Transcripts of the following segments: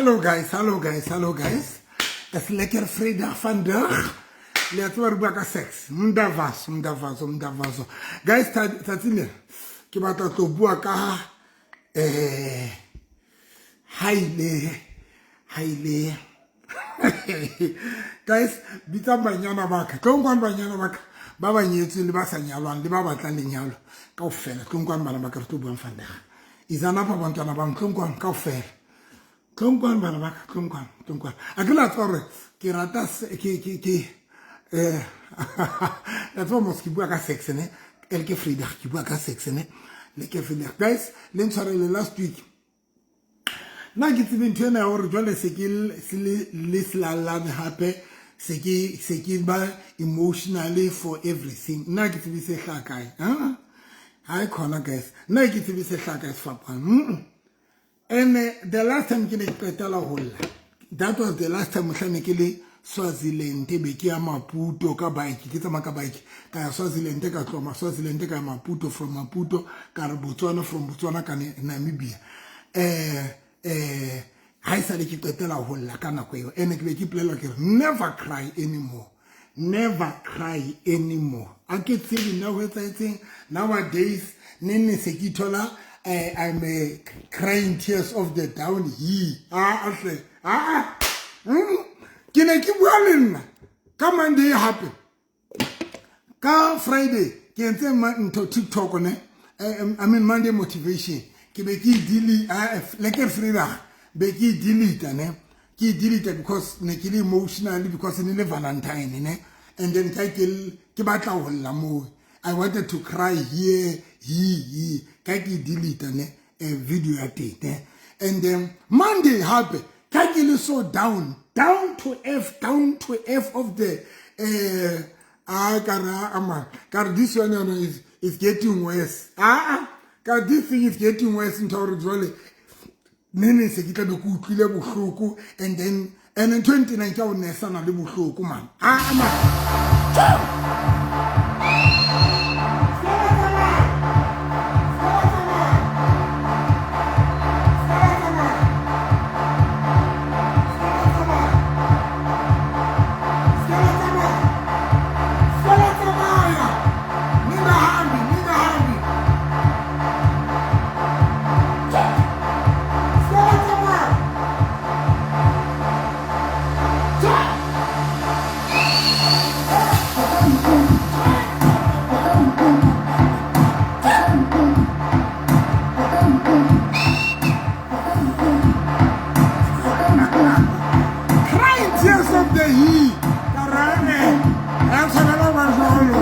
Hello guys, hello guys, hello guys. Is lekker Vrydag vandag. Le a tseba re bua ka sex. Mndavaso, mndavaso, mndavaso. Guys, tsatsing lena ke batla tlo bua ka eh haile haile guys bitsang banyana ba ka tlong kwang banyana ba ka ba ba nyetsweng le ba sa nyalwang le ba batlang lenyalo kaofela tlong kwang bana ba ka re tlo buang vandag izana pa bantwana bang tlong kwang kaofela tlong kwang bana ba ka tlong kwang tlong kwang a ke la tswa gore ke rata ke ke ke eh la tswa mos ke bua ka sex ne elke Vrydag ke bua ka sex ne le ke Vrydag guys le ntshwarele last week nna ke tsebe ntho ena ya gore jwale se ke le selalane gape se ke se ke ba emotionally for everything nna ke tsebe se hlaka kae ha e khona guys nna ke tsebe se hlaka kae sefapano and the last time ke ne ke qetela ho lla that was the last time mohla ne ke le Swaziland be ke ya Maputo ka bike ke tsamaya ka bike ka ya Swaziland ka tloha Swaziland ka ya Maputo from Maputo ka re Botswana from Botswana ka Namibia eh eh ha e sale ke qetela ho lla ka nako eo ene ke be ke ipolela ke re never cry anymore never cry anymore a ke tsebe nna ho etsahetseng nowadays ne ne se ke ithola I'm a crying tears of the down he ah hle ah ke ne ke bua le nna ka Monday hape ka Friday ke entse ntho TikTok ne I mean Monday motivation ke be ke delete le ke Vrydag be ke delete ne ke delete because ne ke le emotional because ne le Valentine ne and then ka ke ke batla ho lla moo I wanted to cry here he he ka ke delete ne video ya teng ne and then Monday hape ka ke le so down down to F down to F of the a ka ra ama ka re this one yona is getting worse ah ka this thing is getting worse ntho gore jwale ne ne se ke tla be ke utlwile bohloko and then and ntho e ntenang ke ya go nesana le bohloko man ah man Crying tears of the he. Karane. Ya tshwanela ba jwalo.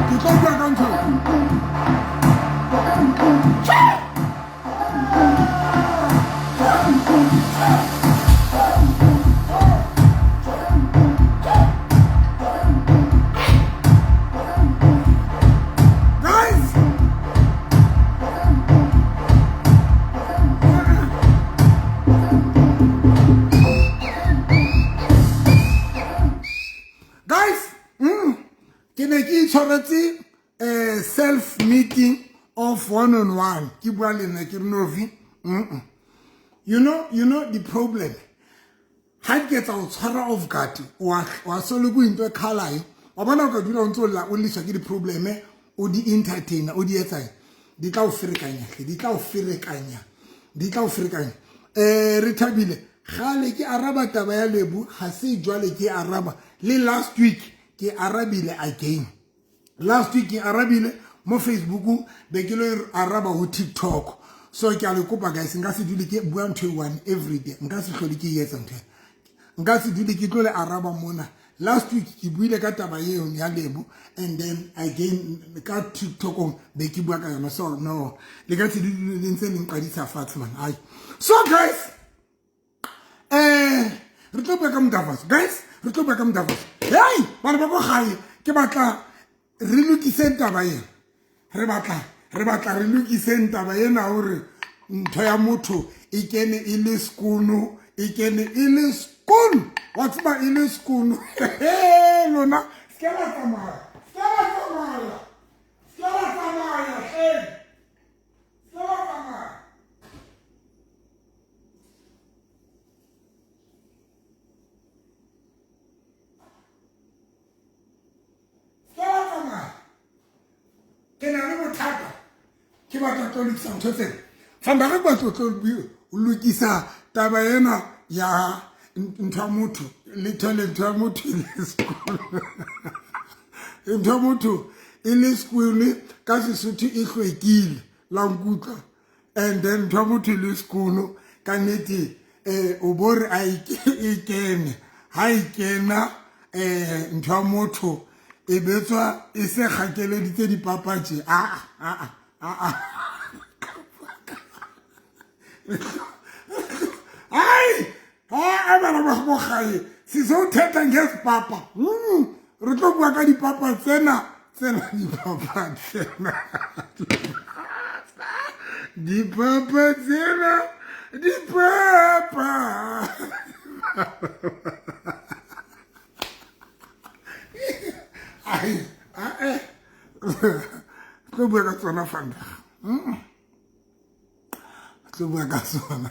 Ke tlo bua ka ntho. Guys, guys, ke ne ke itshwaretse self meeting of one on one. Ke bua le nna ke re Novi. You know the problem. Ha ke etsa o tshwara off guard wa sole ko into e khalayo wa bona o ka dula o ntse o lla o liswa ke di-problem o di entertainer o di etsang di tla o ferekanya hle di tla o ferekanya di tla o ferekanya re thabile gale ke araba taba ya Lebo ga se jwale ke araba le last week ke arabile again last week ke arabile mo Facebook be ke lo araba ho TikTok so ke a le kopa guys nka se dule ke bua ntho e one every day nka se hlole ke e etsa ntho e nka se dule ke tlo le araba mona last week ke buile ka taba eo ya Lebo and then again ka TikTokong be ke bua ka yona so no le ka se dule le ntse le nqadisa fatshe man ai so guys re tlo bua ka Mdavaso guys re tlo bua ka Mdavaso hey bana ba ko gae ke batla re lokiseng taba ena re batla re batla re lokiseng taba ena hore ntho ya motho e kene e le skono e kene e le skono wa tseba e le skono lona se ke la tsamaya se ke la tsamaya se ke la tsamaya hle bothata ke batla tlo lokisa ntho tsena fanda re batla tlo lokisa taba ena ya ntho ya motho le thole ntho ya motho e le sekolo ntho ya motho e le sekolo ka Sesotho e hlwekile la nkutlwa and then ntho ya motho e le sekolo ka nnete o bo re a e kene ha e kena ntho ya motho e betswa e se gakeleditse dipapatše aa aa aa ai a bana ba mo gae sizothetha ngezipapa re tlo bua ka dipapa tsena tsena dipapa tsena dipapa tsena dipapa ai ae tlo bua ka tsona fanda tlo bua ka tsona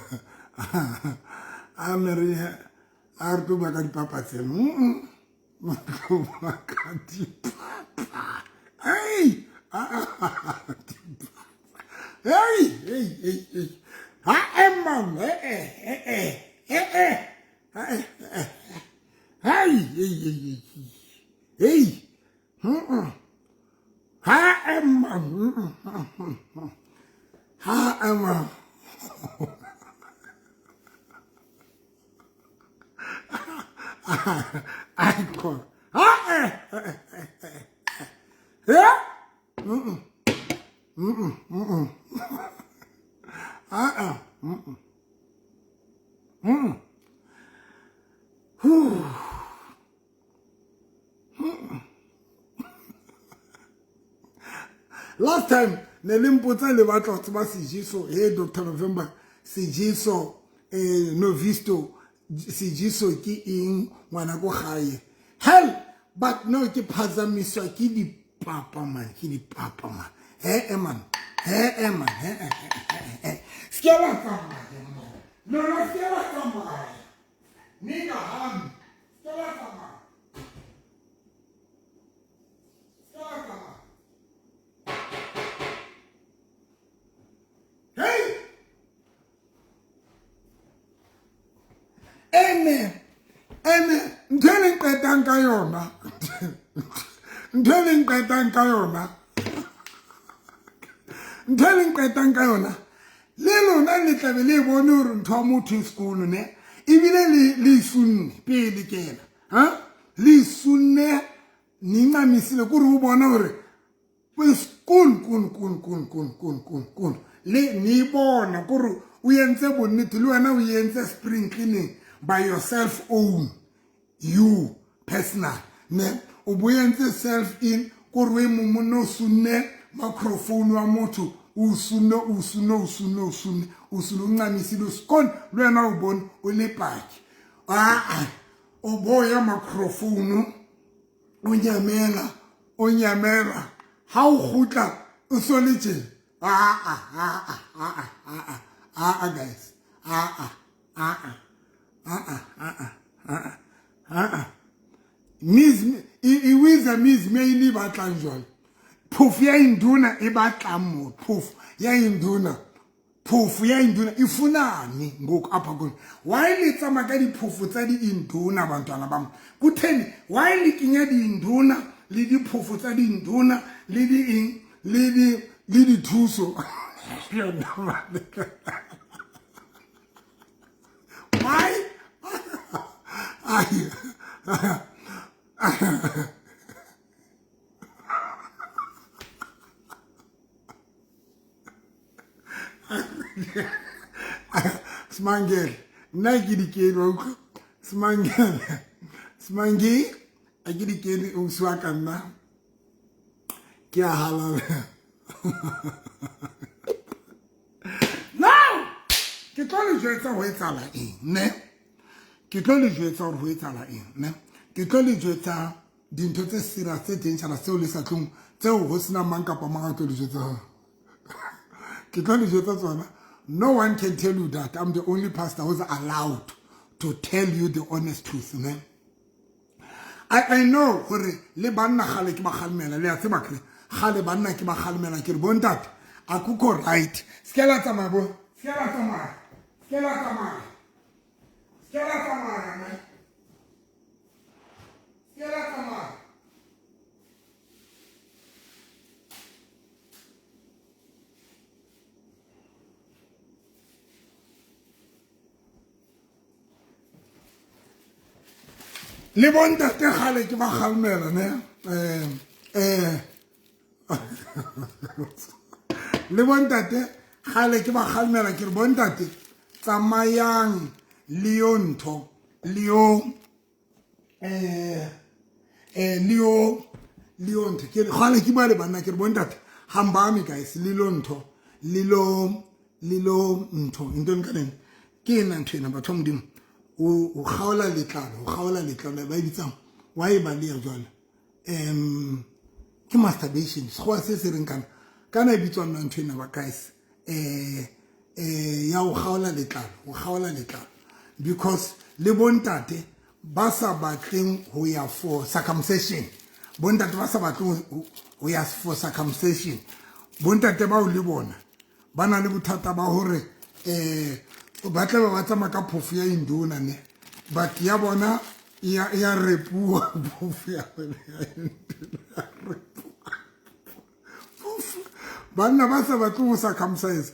a mere a re tlo bua ka dipapa tseno tlo bua ka dipapa ei ei ei ei ei ha emang e e e e e hey hey hey hey ha ema ha ema ayikho ha eh eh ah ah Last time ne le mpotsa le batla ho tseba sejeso he Dr November sejeso Novisto sejeso ke eng ngwana ko gae hell but no ke phazamiswa ke dipapa man ke dipapa man he man he man he he se la tsamaya lona se la tsamaya nigga hami se la tsamaya se la tsamaya hey ene ene ntho e leng qetang ka yona ntho e leng qetang ka yona ntho e leng qetang ka yona le lona le tlabe le bone hore ntho ya motho e sekolo ne ebile le isunne pele kena ha le isunne nincamisile kore o bona hore kun kun kun kun kun kun kun kun le ni bona kore o entse bonnete le wena o entse spring cleaning by yourself own you personal ne o bo entse self in kore o e mong monna o sunne microphone wa motho o sunne o sunne o sunne o sunne o sunne o ncamisile o sekone le wena o bone o le paki aa o boya microphone o nyamela o nyamela ha o kgutla o so le tje aa aa aa aa aa guys aa aa aa aa aa aa miz iwiza miz me ile batlang jwale phofu ya induna e batlang mo phofu ya induna phofu ya induna e funani ngoku apha kuni why le tsamaya ka diphofu tsa diinduna bantwana bam kutheni why le kenya diinduna le diphofu tsa diinduna le di eng le di le dithuso why ai Smangele nna ke dikele wa utlwa Smangele Smange a ke dikele ausi wa ka nna ke a halala now ke tlo le jwetsa ho etsahala eng ne ke tlo le jwetsa hore ho etsahala eng ne ke tlo le jwetsa dintho tse serious tse dangerous tseo le sa tlong tseo ho sena mang kapa mang a tlo le jwetsa ke tlo le jwetsa tsona no one can tell you that I'm the only pastor who's allowed to tell you the honest truth ne I know hore le banna gale ke ba kgalemela le a tseba kre Kgale banna ke ba kgalemela ke re bontate akukho right. Se ke la tsamaya bo. Se ke la tsamaya. Se ke la tsamaya. Se ke la tsamaya ne. Se ke la tsamaya. Le bontate kgale ke ba kgalemela ne um le bontate kgale ke ba kgalemela ke re bontate tsamayang le yo ntho le yo um le yo le yo ntho ke kgale ke bua le banna ke re bontate hambani guys le lo ntho le lo le lo ntho into nkaneng ke ena ntho ena batho ba modimo o kgaola letlalo o kgaola letlalo ba e bitsang wa e baleya jwale um ke masturbation sekgowa se se reng kana kana e bitswang na ntho ena ba guys um ya o kgaola letlalo o kgaola letlalo because le bontate ba sa batleng ho ya for circumcision bontate ba sa batleng ho ya for circumcision bontate bao le bona ba na le bothata ba hore um ba tla ba tsamaya ka phofo ya induna ne but ya bona ya repuwa phofo ya bona ya induna ya repuwa banna ba sa batle go circumcise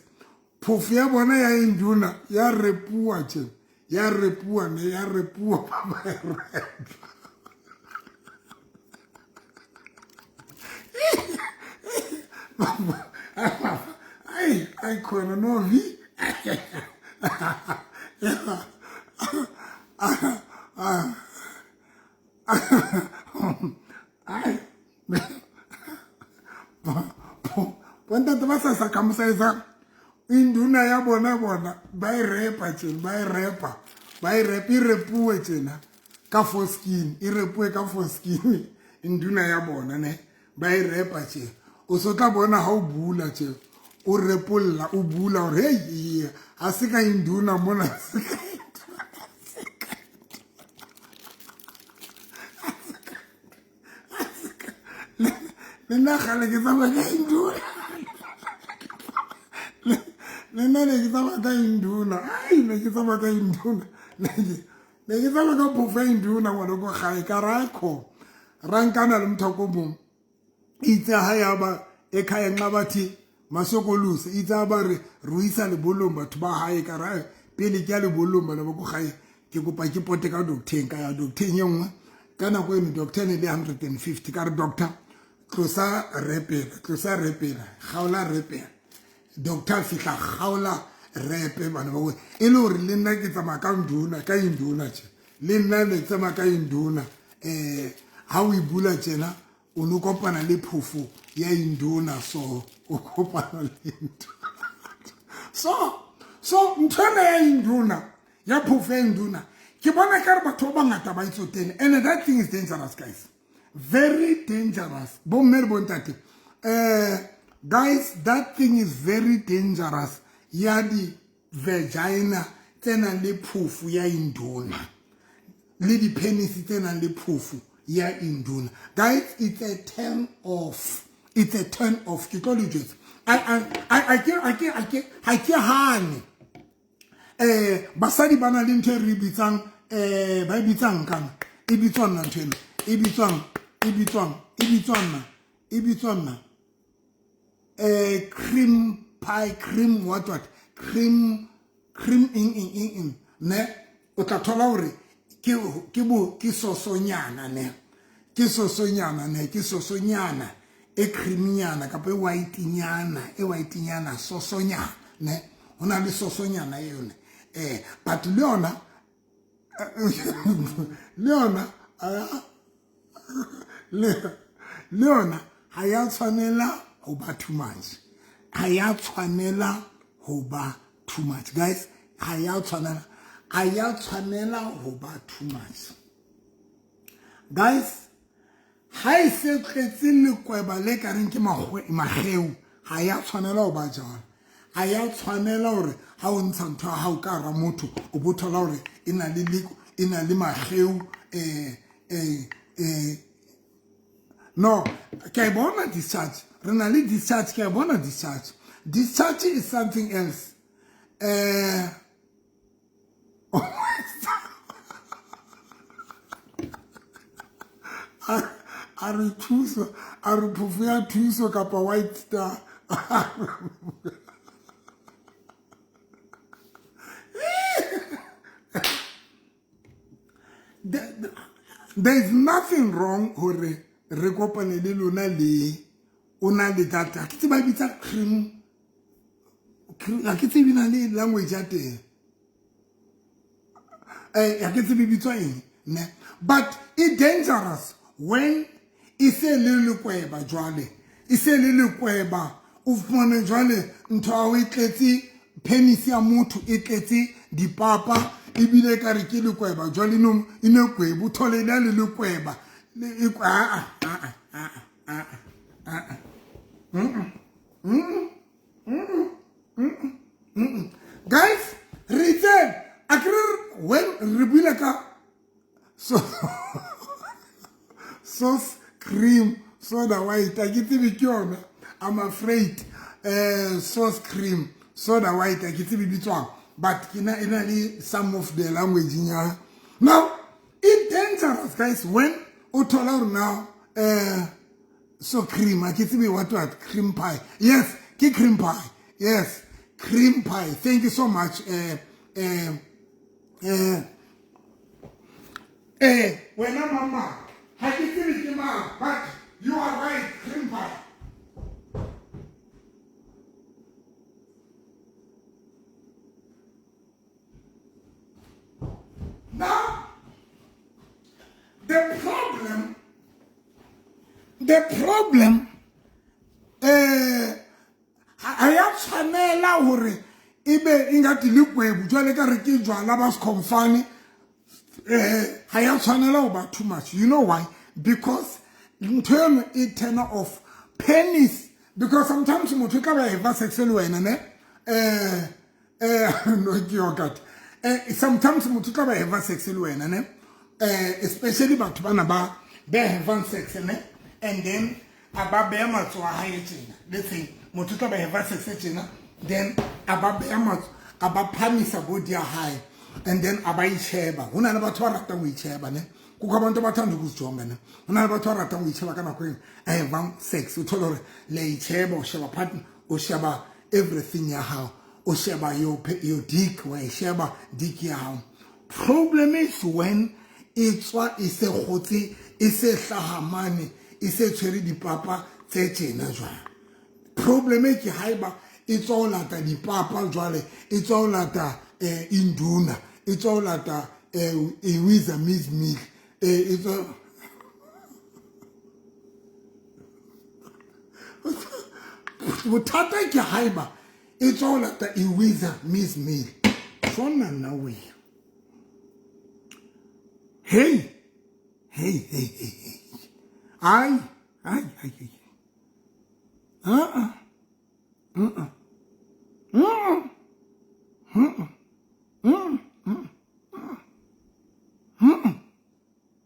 phofo ya bona ya induna ya repuwa tje ya repuwa ne ya repuwa ba ba e repa ai ai khona no vi ai bontate ba sa circumcise induna ya bona bona ba e repa tjena ba e repa ba e repa e repuwe tjena ka foreskin e repuwe ka foreskin induna ya bona ne ba e repa tjena o so tla bona ha o bula tjena o repolla o bula hore hei ha se ka induna mona se ka le nna kgale ke tsamaya ka induna le nna ne ke tsamaya ka induna ai ne ke tsamaya ka induna ne ke tsamaya ka phofo ya induna ngwana ko gae ka rakho ra nkana le motho ko mong itse ha ya ba ekhaya nxa bathi masokolose itse ha ba re re o isa lebollong batho ba hae ka ra pele ke ya lebollong bana ba ko gae ke kopa ke pote ka docteng ka ya docteng e nngwe ka nako eno doctor ne le 150 ka re doctor tlosa repela tlosa repela kgaola repela doctor fihla kgaola repe bana ba e le gore le nna ke tsamaya ka nduna ka induna tje le nna ne tsamaya ka induna um ha o e bula tjena o no kopana le phofo ya induna so o kopana le induna so so ntho ena ya induna ya phofo ya induna ke bona ka re batho ba bangata ba itsotele and that thing is dangerous guys very dangerous bomme le bontate guys that thing is very dangerous ya di vagina tse nang le phofu ya induna le di-penis tse nang le phofu ya induna guys it's a turn off it's a turn off ke tlo le jwetsa ha ke hane basadi ba na le ntho e re bitsang ba e bitsang kana e bitswang na ntho eno e bitswang e bitswang e bitswang na e bitswang na cream pie cream what what cream cream eng eng eng eng ne o tla thola hore ke ke bo ke sosonyana ne ke sosonyana ne ke sosonyana e creamnyana kapa e whitenyana e whitenyana sosonyana ne ho na le sosonyana yone but le yona le yona le yona ha ya tshwanela ho ba too much ha ya tshwanela ho ba too much guys ha ya tshwanela ha ya tshwanela ho ba too much guys ha e se tletse lekweba le ka reng ke mageu ha ya tshwanela ho ba jwalo ha ya tshwanela hore ha o ntsha ntho ya hao ka hara motho o bo thola hore e na le e na le mageu No, ke a e bona discharge. Re na le discharge, ke a e bona discharge. Discharge is something else. A re thuso, a re phofo ya thuso kapa White Star. There is nothing wrong hore re kopane le lona le o na le data. Ke tseba bitsa cream, ha ke tsebe na le language ya teng, ha ke tsebe bitswa eng ne, but e dangerous when e se le lekweba. Jwale e se le lekweba, o fumane jwale ntho ya ho e tletse, penis ya motho e tletse dipapa, ebile e ka re ke lekweba. Jwale e ne kwebo, thole e le lekweba. Aa, aa, aa, aa, aa, Guys, re itse akere when re buile ka so sauce cream soda white, a ke tsebe ke yona. I'm afraid sauce cream soda white, a ke tsebe bitswang, but ke na e na le some of the language ya. Now it dangerous, guys, when o thola hore now so cream, a ke tsebe what cream pie. Yes, ke cream pie. Yes, cream pie. Thank you so much. Wena mama, ha ke tsebe ke mang, but you are right, cream pie. Now the problem ha ya tshwanela hore ebe ingati lekwebu jwale ka re ke jwala ba sekhomfane. Ha ya tshwanela ho ba too much. You know why? Because ntho eno e turn off penis, because sometimes motho e tla ba eva sex le wena ne, no ke yogurt. Sometimes motho tla ba have sex le wena ne, especially batho bana ba ba having sex ne, and then a ba beya matsoho a hae tjena. Let's say motho tla ba have sex tjena, then a ba beya matsoho, a ba phamisa body ya hae, and then a ba itjheba. Ho na le batho ba ratang ho itjheba ne, kukho abantu abathanda ukuzijonga ne. Ho na le batho ba ratang ho itjheba ka nako eng a havang sex. O thole hore le a itjheba, o sheba partner, o sheba everything ya hao, o sheba your dick, wa e sheba dick ya hao. Problem is when e tswa e se kgotse, e se hlaha mane, e se tshwere dipapa tse tjena. Jwale problem e ke haeba e tswa ho lata dipapa, jwale e tswa ho lata induna, e tswa ho lata iwiza maize meal, e tswa. Bothata ke haeba e tswa ho lata iwiza maize meal. Shona nna we, hey hey hey hey hey, ai ai ai ai, uh uh uh uh uh uh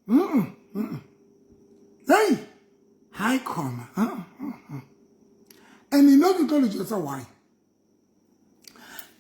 uh uh hey hi comma. And you know ke tlo le jwetsa why?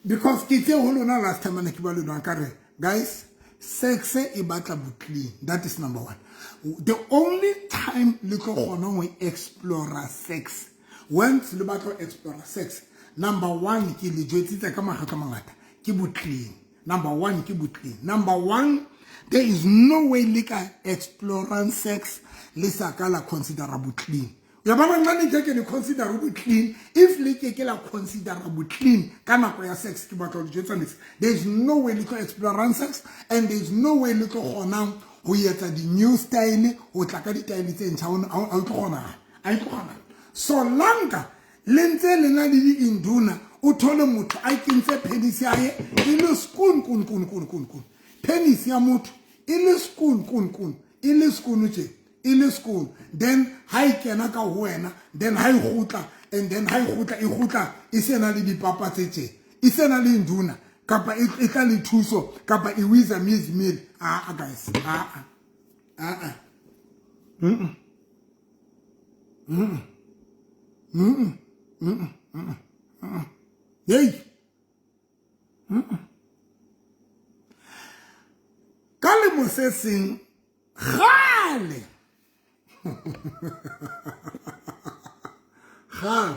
Because ke tse ho lona last time ne ke ba lona ka re, guys, sex e batla bo clean. That is number one. The only time le tlo kgona ho explore sex, once le batla ho explore sex, number one, ke le jwetsitse ka makgetlo a mangata, ke bo clean. Number one ke bo clean. Number one, there is no way le ka explorang sex le sa ka la considera bo clean. Ya bona, nna ne ke ke le consider bo clean. If le ke ke la consider bo clean ka nako ya sex, ke batla ho le jwetsa nix, there is no way le tlo explorang sex, and there is no way le tlo kgonang ho etsa di-new style, ho tla ka di-style tse ntjha. Ha o tlo kgonang, a e tlo kgonang solanka le ntse le na le di-induna. O thole motho a kentse penis ya hae e le skoon kun kun kun kun kun, penis ya motho e le skoon kun kun, e le skoon tje, e le skoon. Then ha e kena ka ho wena, then ha e kgutla, and then ha e kgutla, e kgutla e se na le dipapa tse tje, e se na le induna, kapa e tla le thuso, kapa e wiza maize meal. Ah, guys, ah ah ah. Hey. Ka lemo se seng gale. Gale.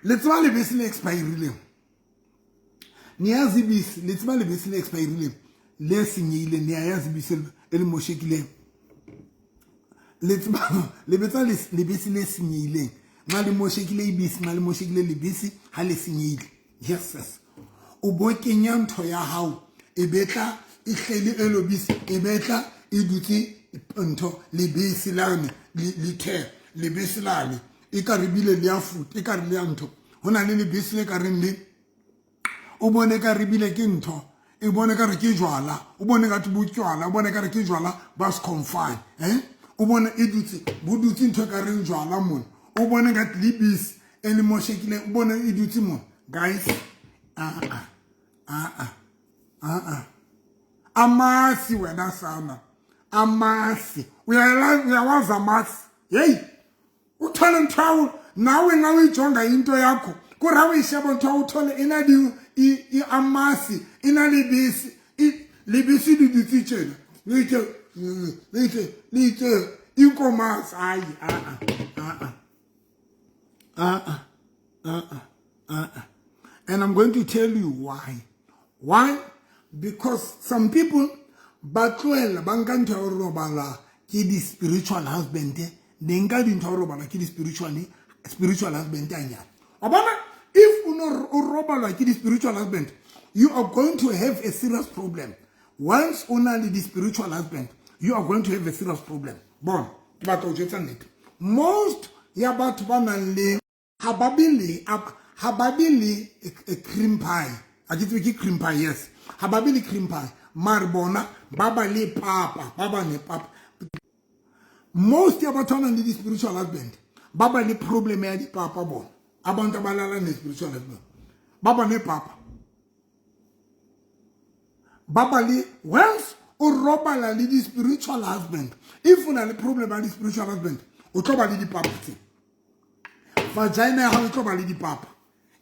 Le tseba lebese le expirileng. Niyazi ibisi, le tseba lebese le expirileng, le senyehileng, ne yazi ibisi e le moshekileng. Le tseba lebetsa lebese le senyehileng, nxa le moshekile ibisi, nxa le moshekile lebese ha le senyehile. Yes, yes. O bo kenya ntho ya hao e betla e hlele e lobisi e betla e dutse ntho lebese lane le the lebese lane e ka re bile le ya futa e ka re le ya ntho ho na le lebese le ka reng le o bone ka re bile ke ntho e bone ka re ke jwala o bone ka botjwala o bone ka re ke jwala ba se confine eh o bone e dutse bo dutse ntho e ka reng jwala mona o bone ka lebese e le moshekile o bone e dutse mona guys a a a a a amasi wena sana amasi uyawazi amasi heyi uthole ntho yawo nawe nxa uyijonga into yakho kura uyisheba ntho uthole e na le amasi e na lebese lebese le dutse tjena le itse le itse le itse inkomasi hayi a a a a a a a and I'm going to tell you why. Why? Because some people ba tlohela ba nka ntho ya go robala ke di-spiritual husband ne nka dintho ya go robala ke di-spiritual spiritual husband a nyana wa bona if o no o robalwa ke di-spiritual husband you are going to have a serious problem. Once o na le di-spiritual husband you are going to have a serious problem. Bona ke batla go jwetsa nnete, most ya batho ba nang le ha ba be le ha ba be le a cream pie, a ke tsebe ke cream pie, yes, ha ba be le cream pie mare bona ba ba le papa, ba ba ne papa. Most ya batho ba nang le di-spiritual husband ba ba le problem ya dipapa bona. Abantu abalala ne-spiritual husband ba ba ne papa, ba ba le once o robala le di-spiritual husband, if o na le problem ya di-spiritual husband o tlo ba le dipapa tse, vagina ya gago e tlo ba le dipapa.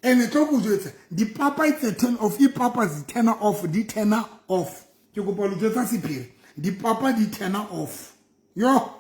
And e tlo go jwetsa dipapa, it's a turn off. Ipapa di turn off, di turn off. Ke kopa lo jwetsa sephiri, dipapa di turn off. Yo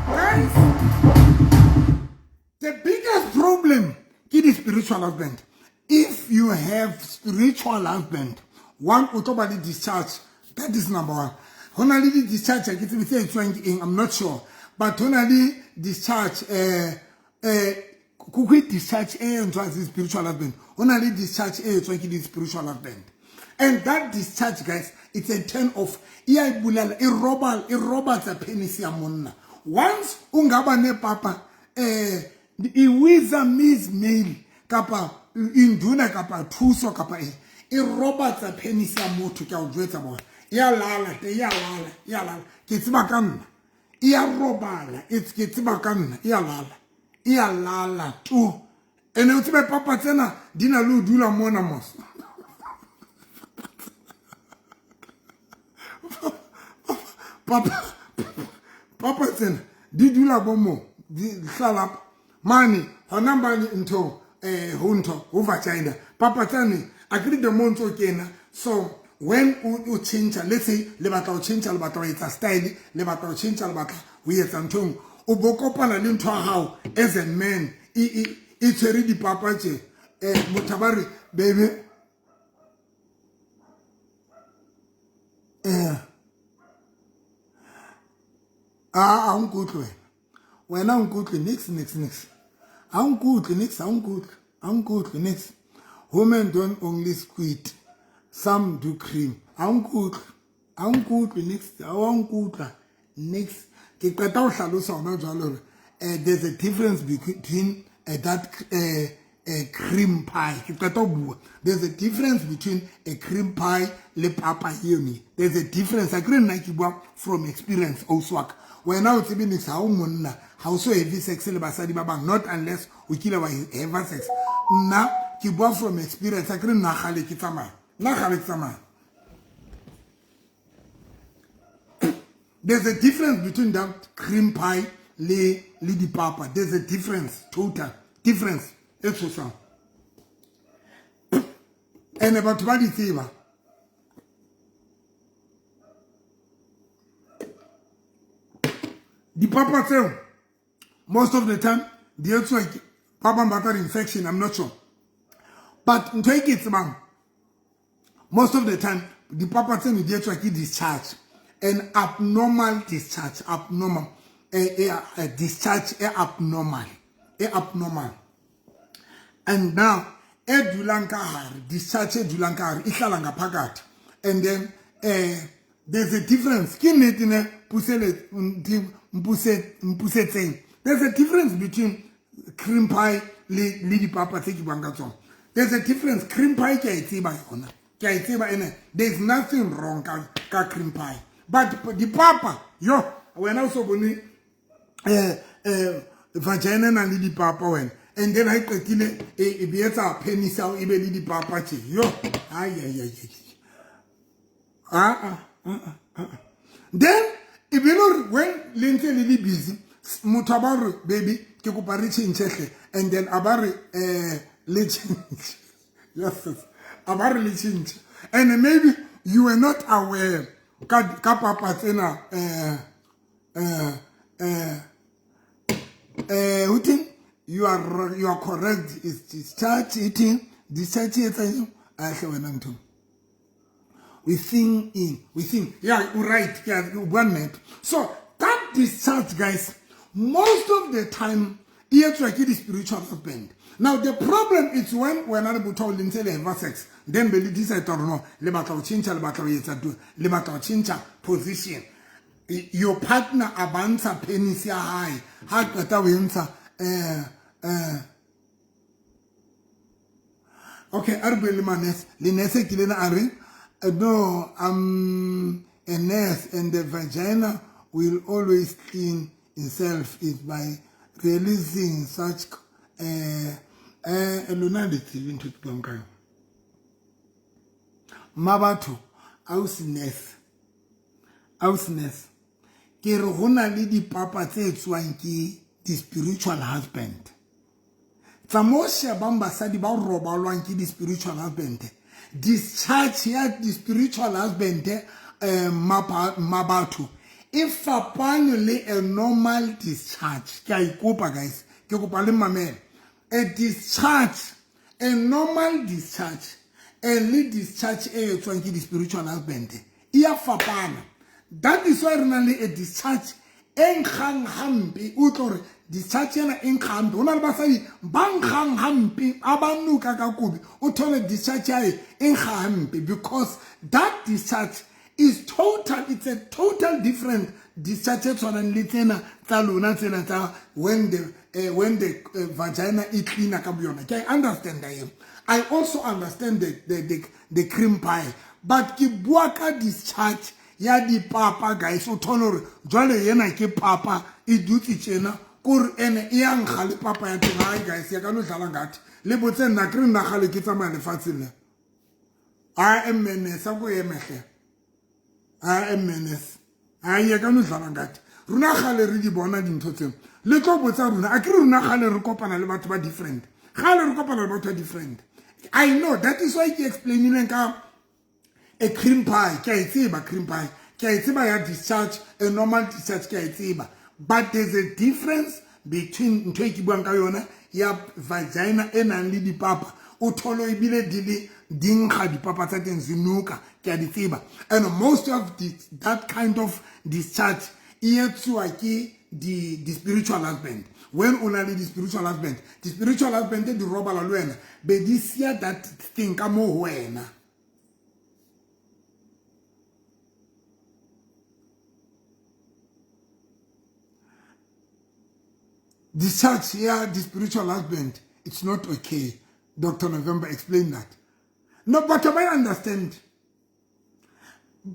guys, the biggest problem ke di-spiritual husband. If you have spiritual husband, one, o tlo ba le discharge. That is number one. Ho na le di-discharge ke tsebe tse etswang ke eng, I'm not sure, but ho na le discharge ke discharge e entswang ke spiritual husband. Ho na le discharge e etswang ke di-spiritual husband, and that discharge, guys, it's a turn off. Iyayibulala, iroba, irobatsa penis ya monna. Once o ngaba nepapa iwiza means male kapa induna kapa thuso kapa eng, e robatsa penis ya motho. Ke a o jwetsa bona, e a lala te, e a lala, e a lala. Ke tseba ka nna, e a robala. Ke tseba ka nna, e a lala, e a lala tu. Ene o tsebe papa tsena di na le ho dula mona mos. Papa papa tsena di dula bo mo, di hlala mane hona mane ntho ho ntho ho vagina. Papa tsane a ke di mo ntso kena. So when o change, let's say le batla ho change, le batla ho etsa style, le batla ho change, le batla ho etsa ntho engwe, o bo kopana le ntho ya hao as a man e tshwere dipapa tje, motho ba re baby a a nkutlwe wena. Wena o nkutlwe nix nix nix. Ha o nkutlwe nix, ha o nkutlwe, ha o nkutlwe nix. Women don't only squid, some do cream. Ha o nkutlwe, ha o nkutlwe nix, ha o nkutlwa nix. Ke qeta ho hlalosa hona jwale hore there's a difference between that cream pie. Ke qeta ho bua. There's a difference between a cream pie le papa eno. There's a difference. Akere nna ke bua from experience, ausi wa ka. Wena o tsebe nix, ha o monna, ha o so have sex le basadi ba bang, not unless o kile wa have sex. Nna ke bua from experience. Akere nna kgale ke tsamaya, nna kgale ke tsamaya. There's a difference between that cream pie le dipapa. There's a difference, total difference e tshosang. Ene batho ba di tseba. Dipapa tseo most of the time di etswa ke ba bang ba ka re infection, I'm not sure. But ntho e ke e tsebang, most of the time dipapa tseno di etswa ke discharge, an abnormal discharge, abnormal discharge e abnormal, e abnormal. And now e dulang ka hare, discharge e dulang ka hare e hlala ngaphakathi. And then there's a difference. Ke nnete ne mpusetseng. There's a difference between cream pie le dipapa tse ke buang ka tsona. There's a difference. Cream pie ke a e tseba yona, ke a e tseba, ene there's nothing wrong ka cream pie. But dipapa, yo wena o so bone vagina na le dipapa wena, and then ha e qetile e be etsa penis ya hao e be le dipapa tje. Yo, ai ai ai ai. Ah, ah, ah, ah. Then e be le hore when le ntse le le busy, motho a ba re baby ke kopa re tjhentjhe hle, and then a ba re le tjhentjhe. Yes, yes. A ba re le tjhentjhe, and maybe you were not aware ka papa tsena uthini? You are correct. It's discharge eating, discharge etsa eng? Ahle wena ntho. We think in, we think, yeah, you're right, yeah, one minute. So that discharge, guys, most of the time, e etswa ke di-spiritual husband. Now the problem is when wena le motho o le ntse le have sex, then be le decide hore no, le batla ho tjhentjha, le batla ho etsa do, le batla ho tjhentjha position. Your partner a ba ntsha penis ya hae, ha qeta ho e ntsha, okay, a re bue le manese. Le nurse ke lena a re, no, I'm a nurse and the vagina will always clean itself is by releasing such lona le tsebe ntho ke buang ka yona. Mmabatho, ausi nurse, ausi nurse, ke re ho na le dipapa tse etswang ke di-spiritual husband. Tsa mo shebang basadi ba robalwang ke di-spiritual husband. Discharge ya di-spiritual husband mmabatho e fapane le a normal discharge. Ke a ikopa guys, ke kopa le mamele. A discharge, a normal discharge and le discharge e etswang ke di-spiritual husband e a fapana. That is why re nang le a discharge e nkgang hampe. O tlo re discharge ena e nkga hampe. Ho na le basadi ba nkgang hampe, a ba nuka ka kobi, o thole discharge ya hae e nkga hampe, because that discharge is total, it's a total different discharge e tshwanang le tsena tsa lona tsena tsa when the vagina e cleaner ka boyona. Ke a understand eo. I also understand the cream pie, but ke bua ka discharge ya dipapa guys. O thole hore jwale yena ke papa e dutse tjena, kore ene e ya nkga le papa ya teng. Hai guys, ya ka no dlala ngathi le botse nna ke re nna kgale ke tsamaya lefatsheng le. I am menace, a ko emehle. I am menace. Ai ya ka no dlala ngathi rona kgale re di bona dintho tseo. Le tlo botsa rona, a ke re rona kgale re kopana le batho ba different. Kgale re kopana le batho ba different. I know that is why ke explainileng ka a cream pie. Ke a e tseba cream pie, ke a e tseba ya discharge, a normal discharge ke a e tseba. But there's a difference between ntho e ke buang ka yona ya vagina e nang le dipapa, o thole ebile di le di nkga dipapa tsa teng zinuka, ke a di tseba. And most of that kind of discharge e etsuwa ke di spiritual husband. When o na le di spiritual husband, di spiritual husband di robala le wena, be di sia that thing ka mo ho wena. Discharge ya the spiritual husband, it's not okay. Dr. November explain that. No, but I understand.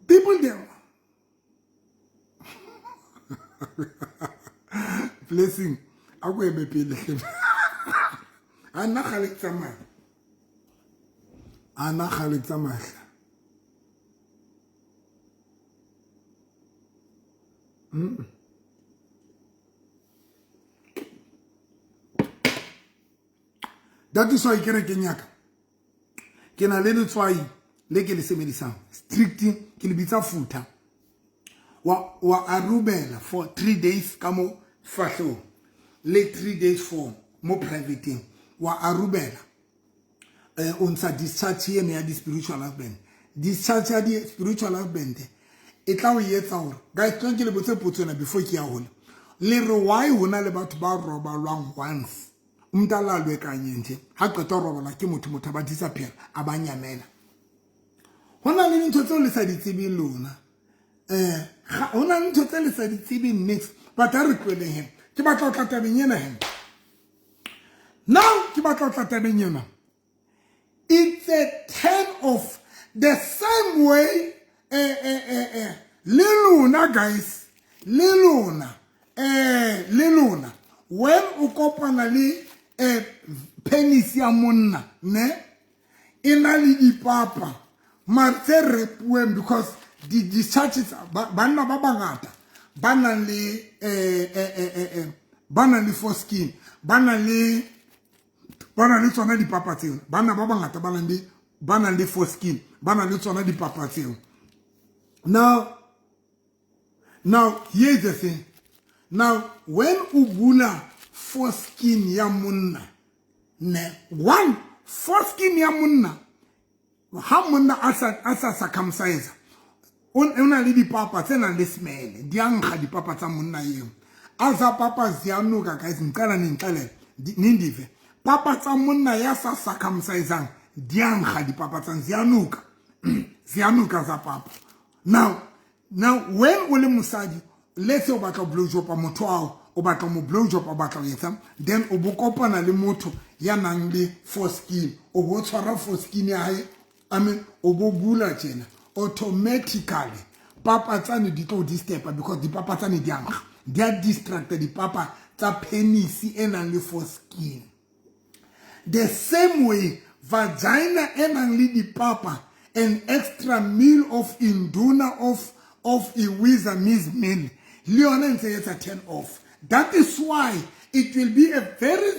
People there. Blessing. A ko eme pele. A nna kgale ke tsamaya. A nna kgale ke tsamaya. That is why kerekeng ya ka ke na le letswai le ke le sebedisang strict, ke le bitsa futha. Wa arubela for 3 days ka mo fahlong le 3 days for mo privateng. Wa arubela o ntsha discharge eno ya di-spiritual husband. Discharge ya di-spiritual husband e tla o etsa hore, guys, tlo ke le botse potso ena before ke ya hole. Le re why hona le batho ba robalwang once? Umuntu alalwe kanye nje, ha qeta ho robala ke motho, motho a ba disappear, a ba nyamela. Ho na le dintho tseo le sa di tsebeng lona. Ho na le ntho tse le sa di tsebeng nix, but ha re tloheleng he. Ke batla ho tla tabeng ena he. Now ke batla ho tla tabeng ena. It's a turn off. The same way, le lona guys, le lona, le lona. When o kopana le penis ya monna, ne, e na le dipapa, mare tse repuweng because di discharges, banna ba bangata ba nang le, ba nang le foreskin, ba nang le, ba nang le tsona dipapa tseo. Banna ba bangata ba nang le, ba nang le foreskin, ba nang le tsona dipapa tseo. Now here's the thing. Now when o bula foreskin ya monna, ne, one foreskin ya monna, ha monna a sa circumcise, o na le dipapa tse nang le smell, di a nkga dipapa tsa monna eo. A sa papa ziyanuka guys, ngicela ningixelele, nindive. Papa tsa monna ya sa circumcisang di a nkga dipapa tsa ziyanuka. Ziyanuka tsa papa. Now when o le mosadi, let's say o batla blow job motho ao, o batla mo blow job, o batla ho etsa, then o bo kopana le motho ya nang le foreskin, o bo tshwara foreskin ya hae, I mean, o bo bula tjena, automatically papa tsane di tlo disturb because dipapa tsane di a nkga, di a distract dipapa tsa penis e nang le foreskin. The same way vagina e nang le dipapa, an extra meal of induna of iwiza means meal, le yona ntse e etsa turn off. That is why it will be a very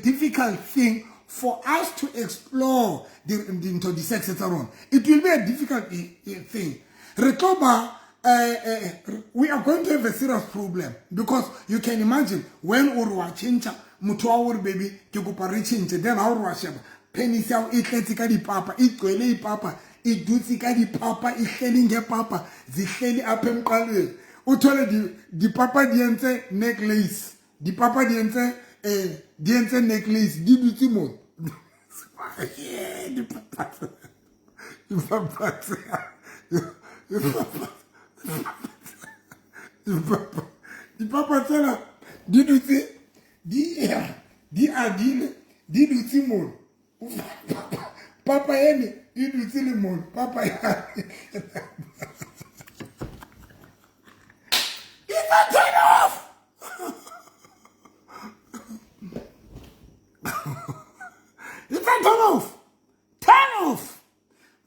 difficult thing for us to explore the into the sex tsa rona. It will be a difficult thing. Re tlo ba, we are going to have a serious problem because you can imagine when o re wa tjhentjha, motho wa hore baby ke kopa re tjhentjhe, then ha o re wa sheba penis ya hao e tletse ka dipapa, e tlwele ipapa, e dutse ka dipapa, e hleli ngepapa, zihleli apha emqalweni. O thole dipapa di entse necklace, dipapa di entse, di entse necklace, di dutse moo. Dipapa, dipapa, dipapa, dipapa, dipapa tsena di dutse, di adile, di dutse moo. Papa ene e dutse le moo, papa ya. It's a turn off. It's a turn off. Turn off.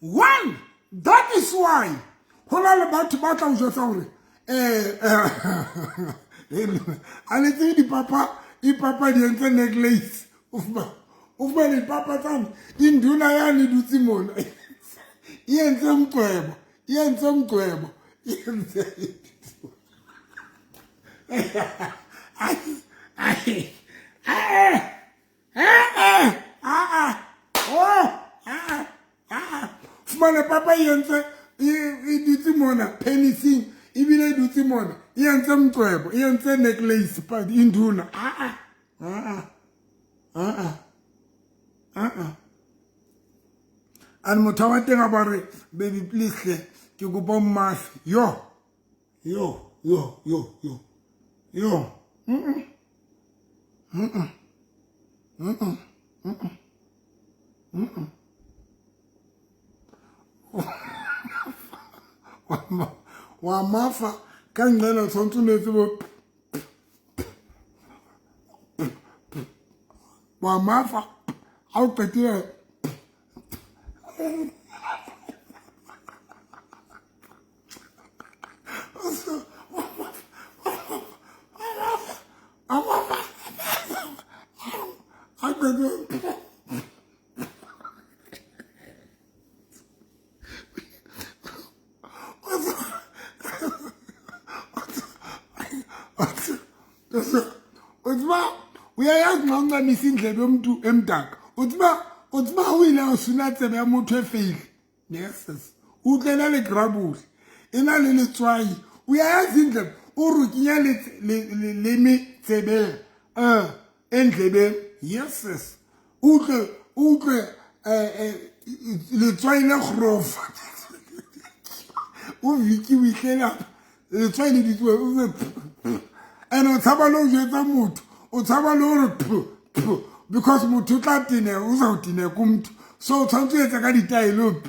One, that is why ho na le batho ba tla o jwetsa hore, a le tsebe dipapa, dipapa di entse necklace. O fumane dipapa tsane, induna ya le dutse mona. E entse mqwebo, e entse mqwebo, e entse. Ai, ai, ai, ai, ai, oh, ai, ai. Fumane papa e entse, e dutse mona, penising, e Ebile e dutse mona e entse mcwebo, e entse necklace induna. Aa aa aa aa. And motho wa teng a ba re baby please hle ke kopa mmafe. Yo yo yo yo yo yo. Mm mm mm mm mm. Wa mafa ka nqela tshwanetse o etse bo wa mafa ha o qetile. O tseba o ya ya ncancamisa indlebe yomuntu emdaka. O tseba o ile a suna tsebe ya motho e feile. Yes. O tlela le grabule. E na le letswai. O ya ya indlebe o re kenya le me tsebeng. Endlebeng. Yes. Utlwe letswai le grofa. O viki o ihlela letswai le ditwe. And o tshaba le ho jwetsa motho, o tshaba le hore p because motho o tla teneha, o sa o teneha ko motho. So o tshwanetse ho etsa ka ditaelo.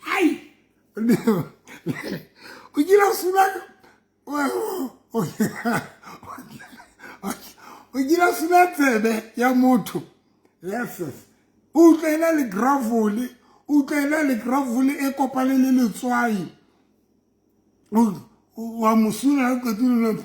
Ai! O kile suna o kile suna tsebe ya motho. Yes. O utlwela le gravel, o utlwela le gravel e kopane le letswai. Wa mosuna a qetile.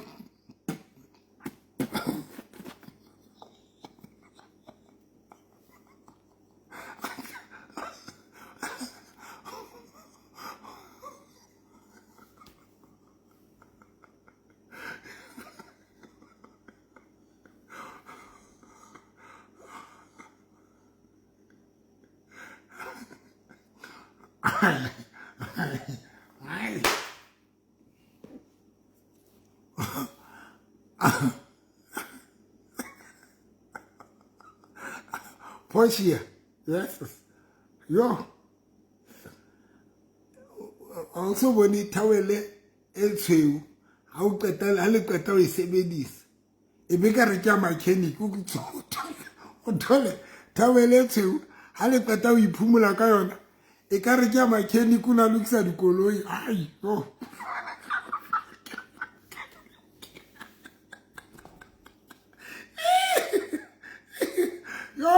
Portia, yes. Yo. Also bone towel e tshweu ha o qeta ha le qeta o e sebedisa e be ka re ke mechanic o thole towel e tshweu ha le qeta o iphumula ka yona e ka re ke mechanic o na lokisa dikoloi. Ai yo. Yo.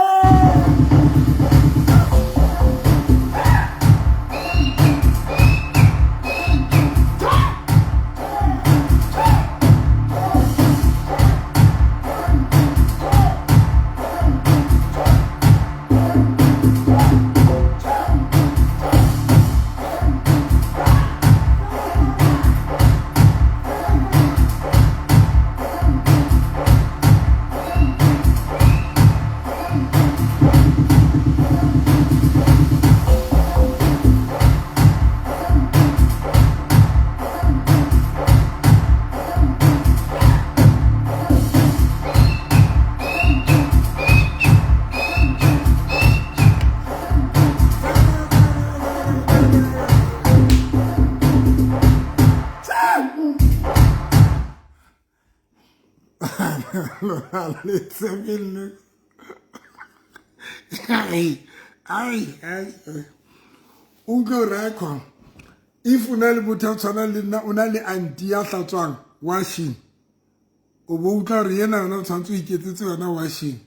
Ai ai o tlo rekwa if o na le motho a tshwana le nna o na le auntie ya hlatswang washing, o bo utlwa hore yena yona o tshwanetse o iketsetse yona washing,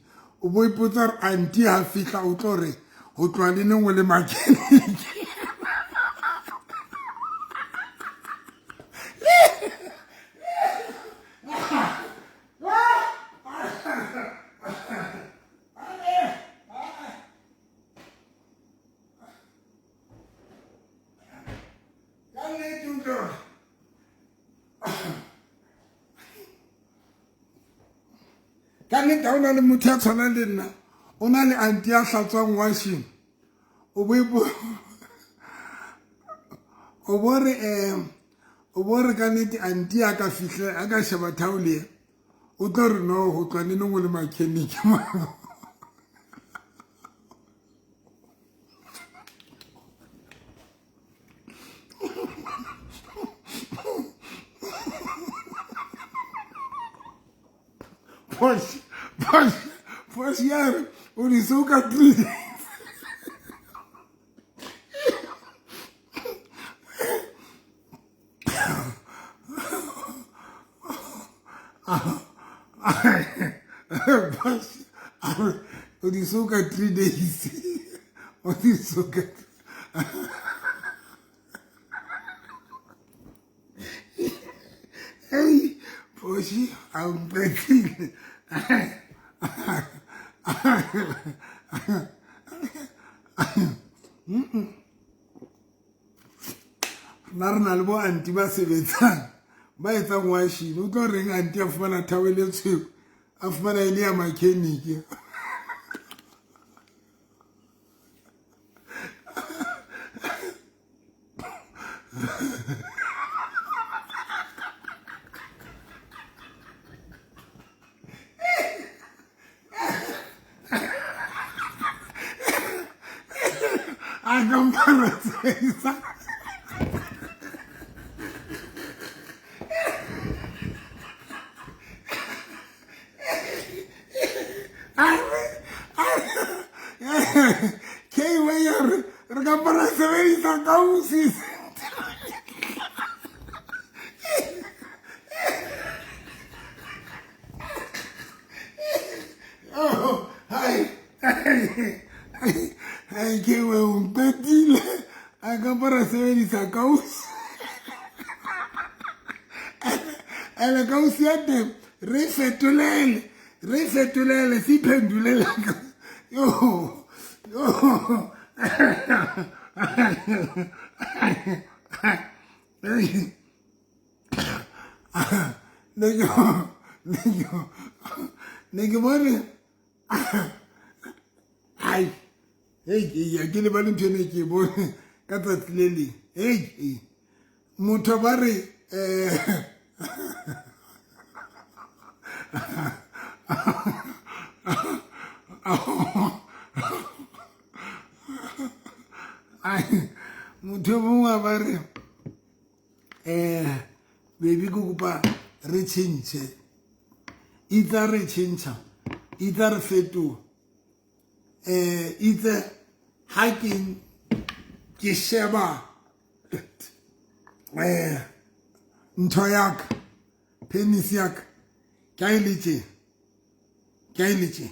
o bo ipotsa hore auntie ha fihla o tlo re ho tloha le neng o le mechanic. Ka nnete ha o na le motho ya tshwanang le nna, o na le anti ya hlatswang washing, o bo o bo re o bo re ka nnete anti a ka fihla a ka sheba thaole e, o tlo re no ho tloha neneng o le mechanic. Porsche, Porsche, Porsche ya re o di soka 3 days. Porsche a re o di soka 3 days. O di soka. Hey, Porsche, a mpetile. Nna re na le bo anti ba sebetsang ba etsang washing. O tlo reng anti a fumana towel e tshweu, a fumana e le ya mechanic. A ka mpara. Ke we ya re re ka mpara sebedisa kausi. Oh, hai, hai, hai, ke we o mpetile. A ka mpara sebedisa kausi. Ene kausi ya teng re fetolele, re fetolele, se iphendulele. Yo, yo. Ne ke bone ai, hei, ke lebale ntho ene ke e bone ka tsatsi le leng. Hei, motho ba re motho e mongwe a ba re baby ke kopa re tšhentšhe, itse re tšhentšha, itse re fetoha, itse ha ke sheba ntho ya ka, penis ya ka, ke a e le tje, ke a e le tje,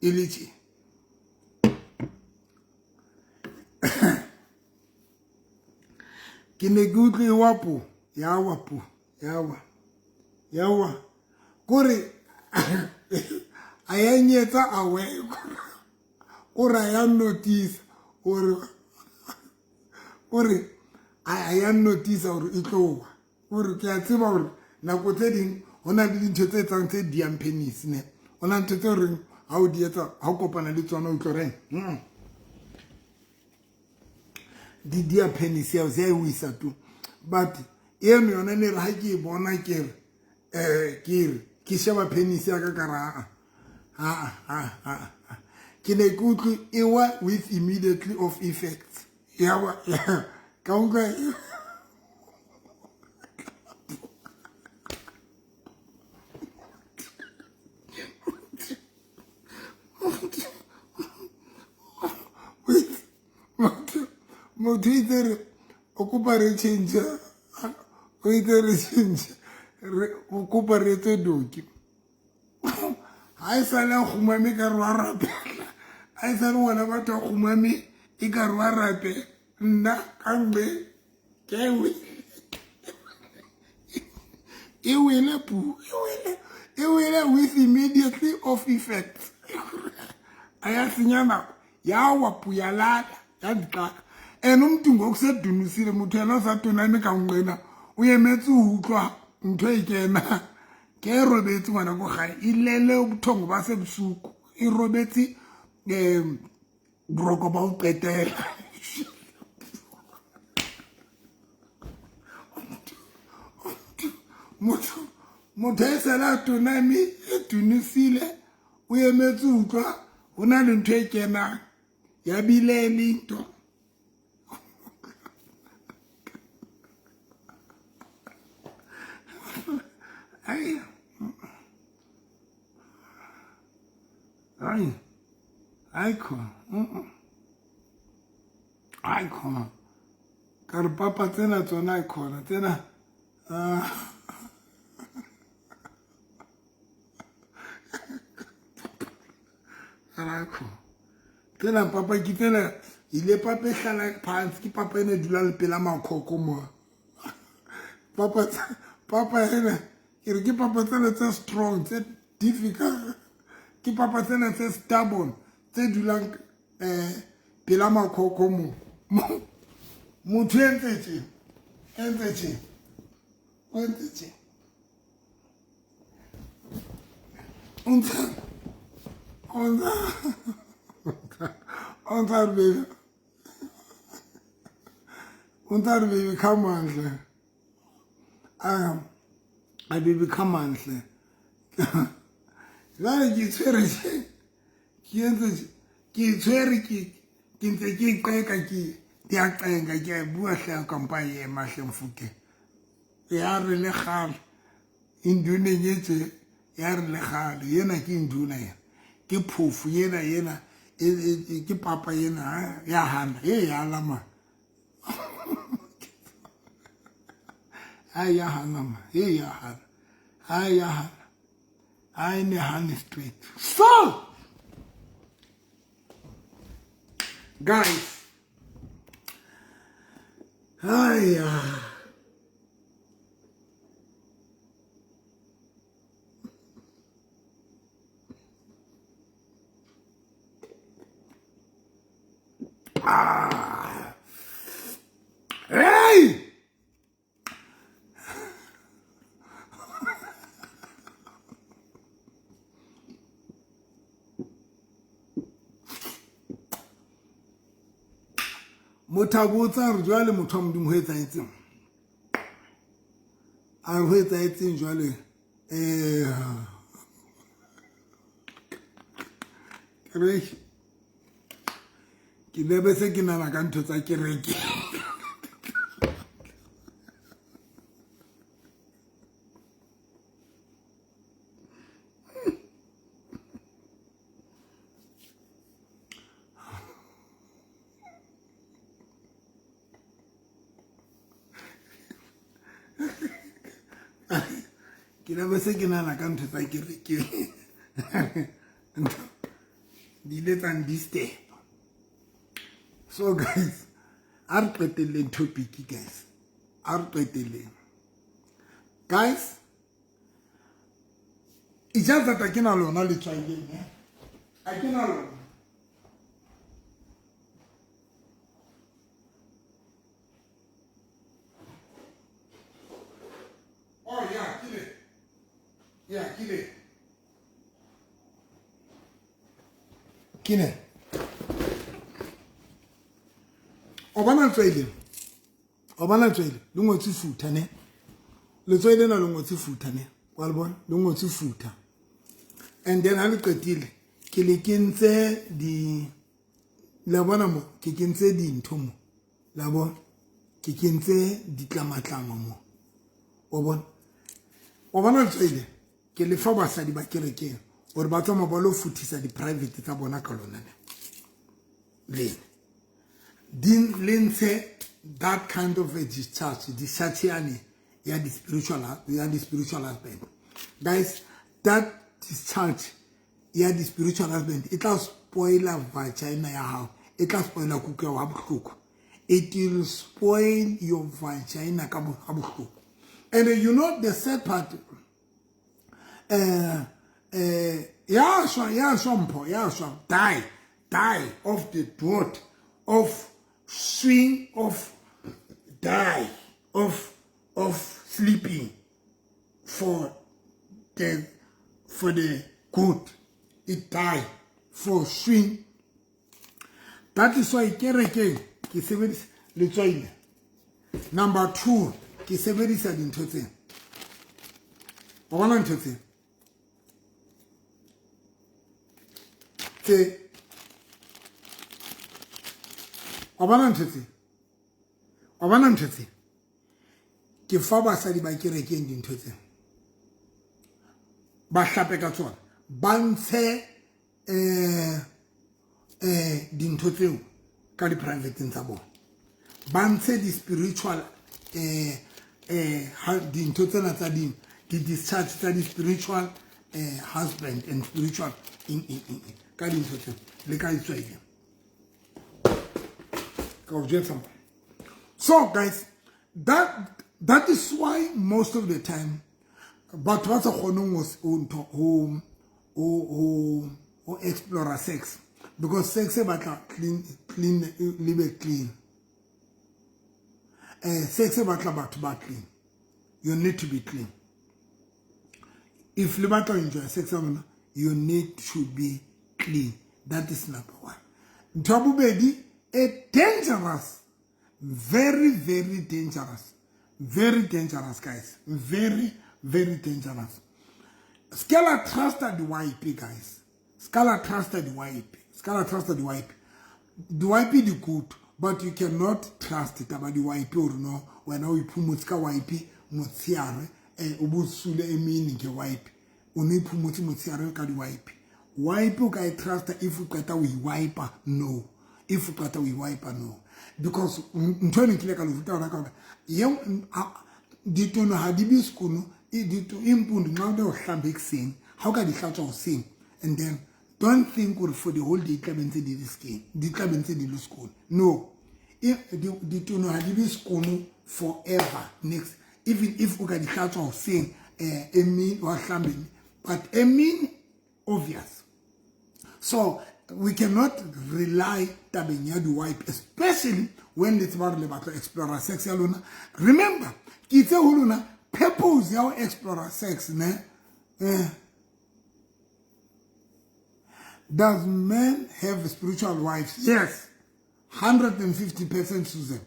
e le tje. Ke ne ke utlwe e wa po, ya wa po, ya wa, ya wa. Kore a ya nyetsa awe, kore a ya notice gore, kore a ya notice gore e tlo wa. Gore ke a tseba gore nako tse ding ho na le dintho tse etsang tse diang penis ne. Ho na ntho tse reng ha o di etsa, ha o kopana le tsona o tlo reng, di dia penis ya o isa tu. But eno yona ne re ha ke e bona ke re, ke re ke sheba penis ya ka ka ra, ha, ha, ha, ha. Ke ne ke utlwe e wa with immediately of effects. Ya wa, ka utlwa motho itse re o kopa re change, o itse re change, re o kopa re etse doki. Ha e sale a kgumame ka re wa rapela, ha e sale ngwana batho a kgumame e ka re wa rapela. Nna ka mbe ke we e wele pu, e wele, e wele with immediately of effect. A ya senya nako, ya wa pu ya lala, ya ntlaka. Ene umntu ngoku sedunisile, motho yena o sa toname ka nqena, o emetse ho utlwa ntho e kena. Ke e robetse ngwana ko gae e lele bothongo ba se bosuku e robetse um boroko ba go qetela. Motho motho e sela toname e tunisile o emetse utlwa ho na le ntho e kenang ya bile le ntho. Ai ai ai khona ai khona ka re papa tsena tsona ai khona tsena rakho tsena papa ke tsena ile papa e hlala phansi ke papa ena e dulang le pela makhoko mo papa papa ena ke re ke papa tsena tse strong tse difficult ke papa tsena tse stubborn tse dulang pela makhokho mo motho e ntse tje e ntse tje o ntse tje o ntse o ntse o ntse a re baby o ntse a re baby come on hle a baby come on hle jwale ke tshwere ke entse ke tshwere ke ke ntse ke qeka ke ke a qenga ke a bua hle kampa e ema hle mfuke ya re le kgale induneng e tse ya re le kgale yena ke induna yena ke phofu yena yena ke papa yena ya hana e ya lama a ya hana ma e ya hana a ya hana a ne hane straight. So guys, ay ah hey motho a botsa re jwale motho wa modimo ho etsahetseng a re ho etsahetseng jwale kereke ke lebe se ke nana ka ntho tsa kereke ke lebe se ke nana ka ntho tsa kereke di ile tsa disturb. So guys, a re qetelleng topic guys, a re qetelleng guys. It's just that ke na lona letswai lena, a ke na lona. Oh yeah, ke le. Yeah, ke le. Ke ne. O bona letswai lena? O bona letswai le? Le ngotswe futha ne? Letswai lena le ngotswe futha ne? Wa le bona? Le ngotswe futha. And then ha le qetile ke le kentse di la bona mo ke kentse dintho mo. La bona? Ke kentse ditlamatlama mo. O bona? O bona letswai le? Ke le fa basadi ba kerekeng hore ba tsamaya ba lo futhisa di-private tsa bona ka lona ne. Lena. Di le ntshe that kind of a discharge, discharge yane ya di spiritual, ya di spiritual husband. Guys, that discharge ya di spiritual husband e tla spoiler vagina ya hao, e tla spoiler kuku ya hao bohloko. It will spoil your vagina ka bohloko. And you know the sad part, ya shwa, ya shwa mpho, ya shwa, die, die of the drought, of swing, of die, of sleeping for the for the good. It die for swing. That is why kerekeng ke sebedisa letswai. Number 2, ke sebedisa dintho tse. Wa bona ntho tse? Tse. Wa bona ntho tse? Wa bona ntho tse? Ke fa basadi ba kerekeng dintho tse. Ba hlape ka tsona. Ba ntshe dintho tseo ka di-privateng tsa bona. Ba ntshe di-spiritual dintho tsena tsa di-discharge tsa di-spiritual husband and spiritual in ka dintho tseo le ka itswaile. Ka o jwetsa. So guys, that is why most of the time batho ba sa kgoneng ho explore sex, because sex e batla clean, clean, le be clean. Sex e batla batho ba clean. You need to be clean. If le batla enjoy sex ya lona, you need to be clean. That is number 1. Ntho ya bobedi, e dangerous. Very, very dangerous. Very dangerous, guys. Very, very dangerous. Scala trusted wipe, guys. Scala trusted wipe. Scala trusted wipe. The wipe is good, but you cannot trust it. About the wipe or no. When we put wipe, motsiare, ubusule emini ke wipe. Uni pumutsi motsiare ka di wipe. Wipe o ka trust if you qeta we wipe no. If you qeta we wipe no. Because ntho e nkile ka lo ruta hona ka hore ye ditono ha di be skono, impundu nxa o hlambe ekuseni, ha o ka di hlatswa hoseng, and then don't think gore for the whole day tla be ntse di le skin, di tla be ntse di le skono. No, ditono ha di be skono forever next, even if o ka di hlatswa hoseng, emini wa hlambe, but emini obvious. So we cannot rely tabeng ya di-wipe, especially when le tseba hore le batla explore sex ya lona. Remember, ke itse ho lona purpose ya ho explore sex, ne? Does men have spiritual wives? Yes. 150%, Susan.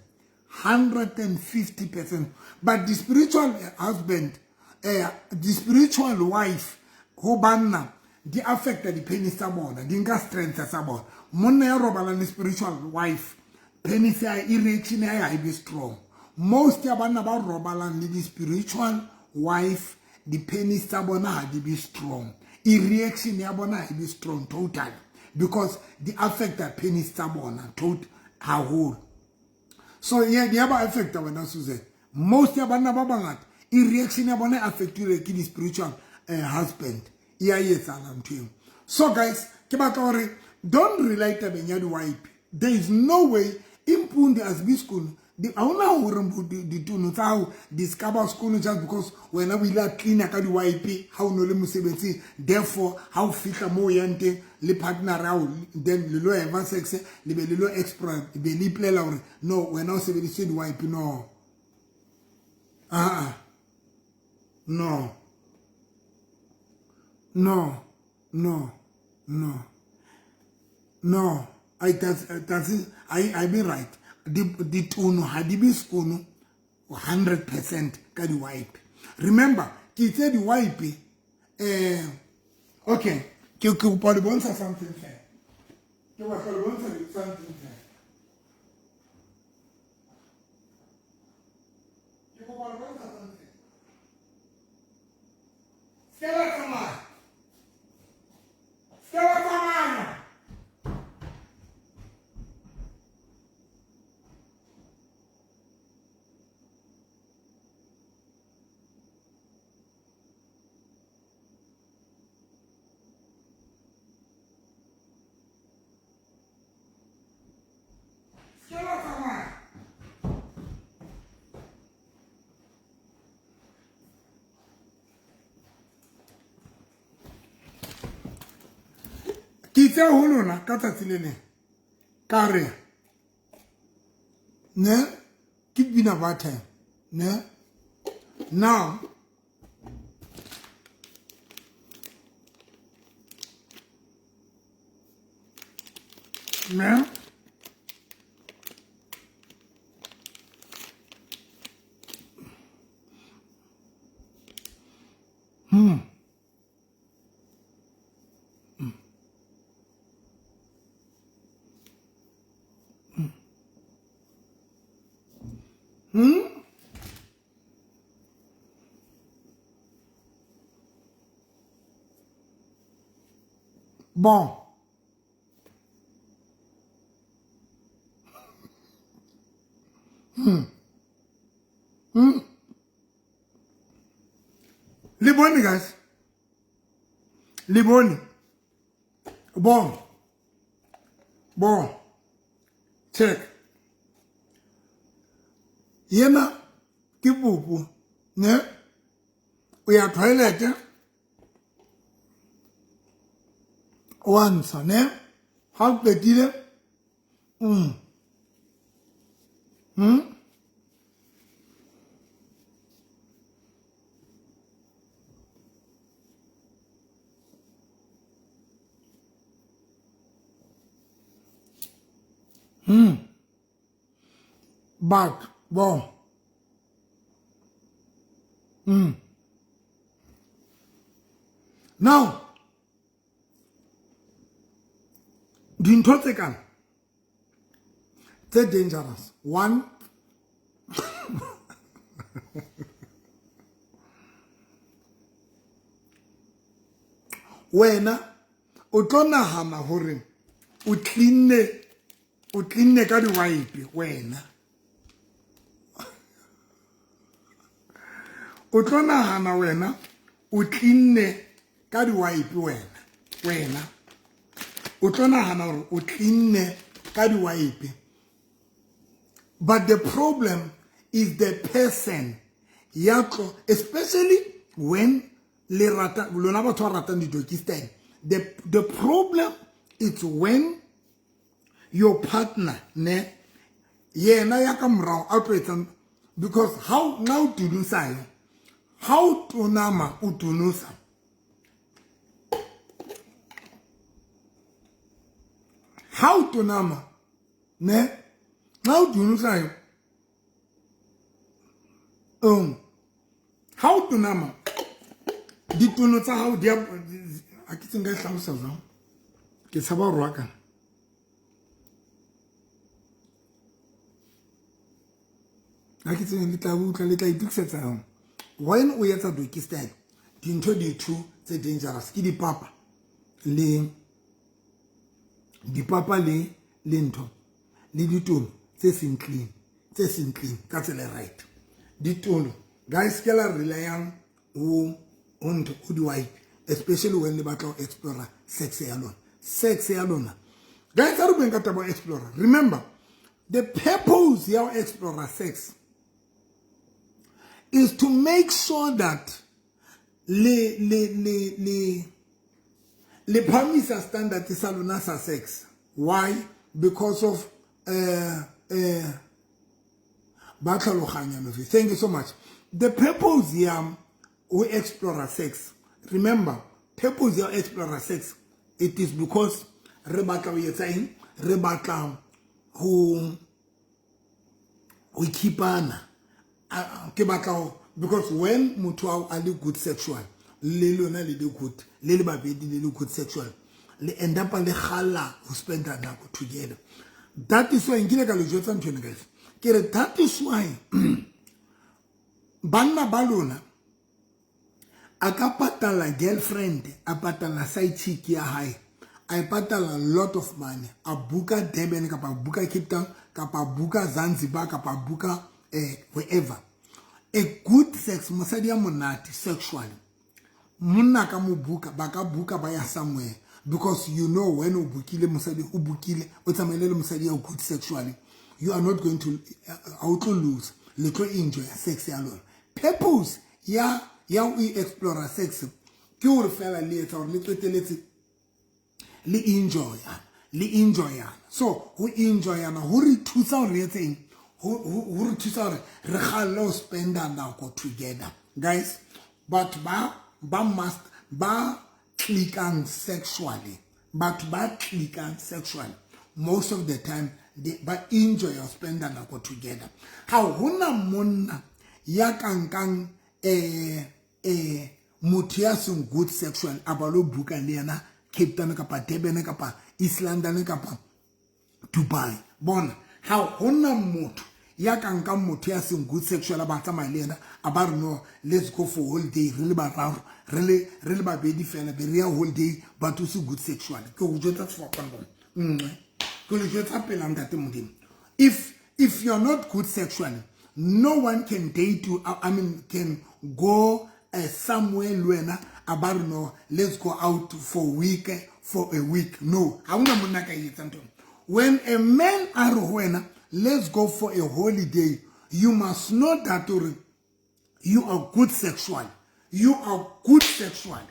150%. But the spiritual husband, the spiritual wife, ho banna, di affecta di penis tsa bona, di nka strength tsa bona. Monna ya robalang le spiritual wife, penis ya erection ya ha e be strong. Most ya banna ba robalang le di spiritual wife, di penis tsa bona ha di be strong. Erection ya bona ha e be strong totally, because di affecta penis tsa bona tot haholo. So yeah, di ba affecta wena Susan. Most ya banna ba bangata erection ya bona e affectile ke di spiritual husband. E a etsala ntho eo. So guys, ke batla hore don't rely tabeng ya di-wipe. There is no way impundu as be school. Ha hona hore ditono tsa hao di ska ba sekolo just because wena o ile a cleaner ka di-wipe ha o no le mosebetsing. Therefore, ha o fihla moo o yang teng le partner ya hao, then le lo have sex, le be le lo explore, be le ipolela hore no, wena o sebedisitse di-wipe. No. Ah, no. No, no, no, no. I does I be right. Ditono ha di be skono 100% ka di wipe. Remember, ke itse di wipe. Okay, ke kopa le bontsha something here. Ke batla le bontsha something here. Ke kopa le bontsha something. Stella tsamaya. Stella tsamaya. Ke itse ho lona ka tsatsi le leng ka re ne ke bina ba time ne now Ne? Bon. Le bone, guys. Le bone. Bon. Bon. Check. Yena ke popo, ne? O ya toilet. O a ntsha, ne? Ha o qetile. But bon. Now, dintho tse kana tse dangerous. One, wena o tlo nahana hore o cleanne ka di-wipe wena. O tlo nahana wena o cleanne ka di-wipe wena. Wena o tlo nahana hore o cleanne ka di-wipe. But the problem is the person ya tlo, especially when le rata lona batho ba ratang di-doggy style. The problem is when your partner ne yena ya ka morao a tlo etsang, because how now tunusa yo, how tonama o tunusa, how tonama ne now tunusa yo, how tonama dituno tsa hao di a ke tse nka e hlalosa jwang, ke tshaba ho rwakana. Ha ke tsebe le tla utlwa, le tla itokisetsa yona. When o etsa doggy style, dintho di two tse dangerous ke dipapa le dipapa le le ntho le ditono tse seng clean, tse seng clean ka tsela e right. Ditono, guys, ke la rely-ang ho ntho ho di-wipe, especially when le batla ho explore sex ya lona. Sex ya lona. Guys, ha re bueng ka taba ya explore. Remember, the purpose ya ho explore sex is to make sure that le le le le le phamisa standard sa lona sa sex. Why? Because of ba tlhaloganya no. Thank you so much. The purpose ya ho explore sex. Remember, purpose ya explore sex, it is because re batla ho etsa eng? Re batla ho keepana. Ke batla ho, because when motho a le good sexual, le lona le le good, le le babedi le le good sexual, le end up le gala ho spend nako together. That is why nkile ka le jwetsa ntho ena, guys. Ke re that is why banna ba lona a ka patala girlfriend, a patala side chick ya hae, a patala a lot of money, a buka Durban kapa buka Cape Town kapa buka Zanzibar kapa buka wherever. A good sex, mosadi ya monate sexually, monna ka mo buka, ba ka buka ba ya somewhere, because you know when o bukile mosadi, o bukile, o tsamaile le mosadi ya good sexually, you are not going to o tlo lose, le tlo enjoy sex ya lona. Purpose ya o explore sex ke hore fela le etsa hore le qeteletse le enjoy, le enjoy. So ho enjoy yana ho re thusa hore re etseng, ho re thusa hore re kgalle ho spenda nako together, guys. But ba must ba clickang sexually, batho ba clickang sexually, Most of the time ba enjoy ho spenda nako together. Ha hona monna ya ka nkang motho ya seng good sexual a ba lo buka le yena Cape Town kapa Durban kapa East London kapa Dubai. Bona, ha hona motho ya ka nkang motho ya seng good sexual a ba tsamaya le yena a ba re no, let's go for holiday re le bararo, re le babedi fela, be re ya holiday, but o se good sexual. Ke go jwetsa sefapano bona nngwe, ke le jwetsa pela ntate Modimo. If you're not good sexually, no one can date you. I mean, can go somewhere le wena a ba re no, let's go out for a week. No, ha hona monna ka etsang ntho. When a man a re ho wena, let's go for a holiday, you must know that you are good sexually. You are good sexually.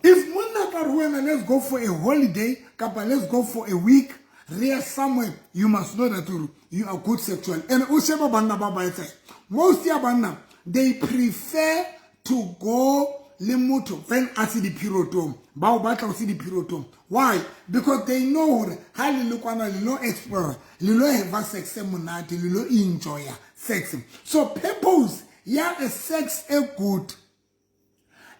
If monna ka re ho wena, let's go for a holiday kapa let's go for a week, re ya somewhere, you must know that you are good sexually. And o sheba banna ba ba etsang. Most ya banna, they prefer to go le motho when a se dipherotong, ba o batla o se dipherotong. Why? Because they know hore ha le le kwana le lo explore, le lo have sex e monate, le lo enjoy sex. So purpose ya a sex a good,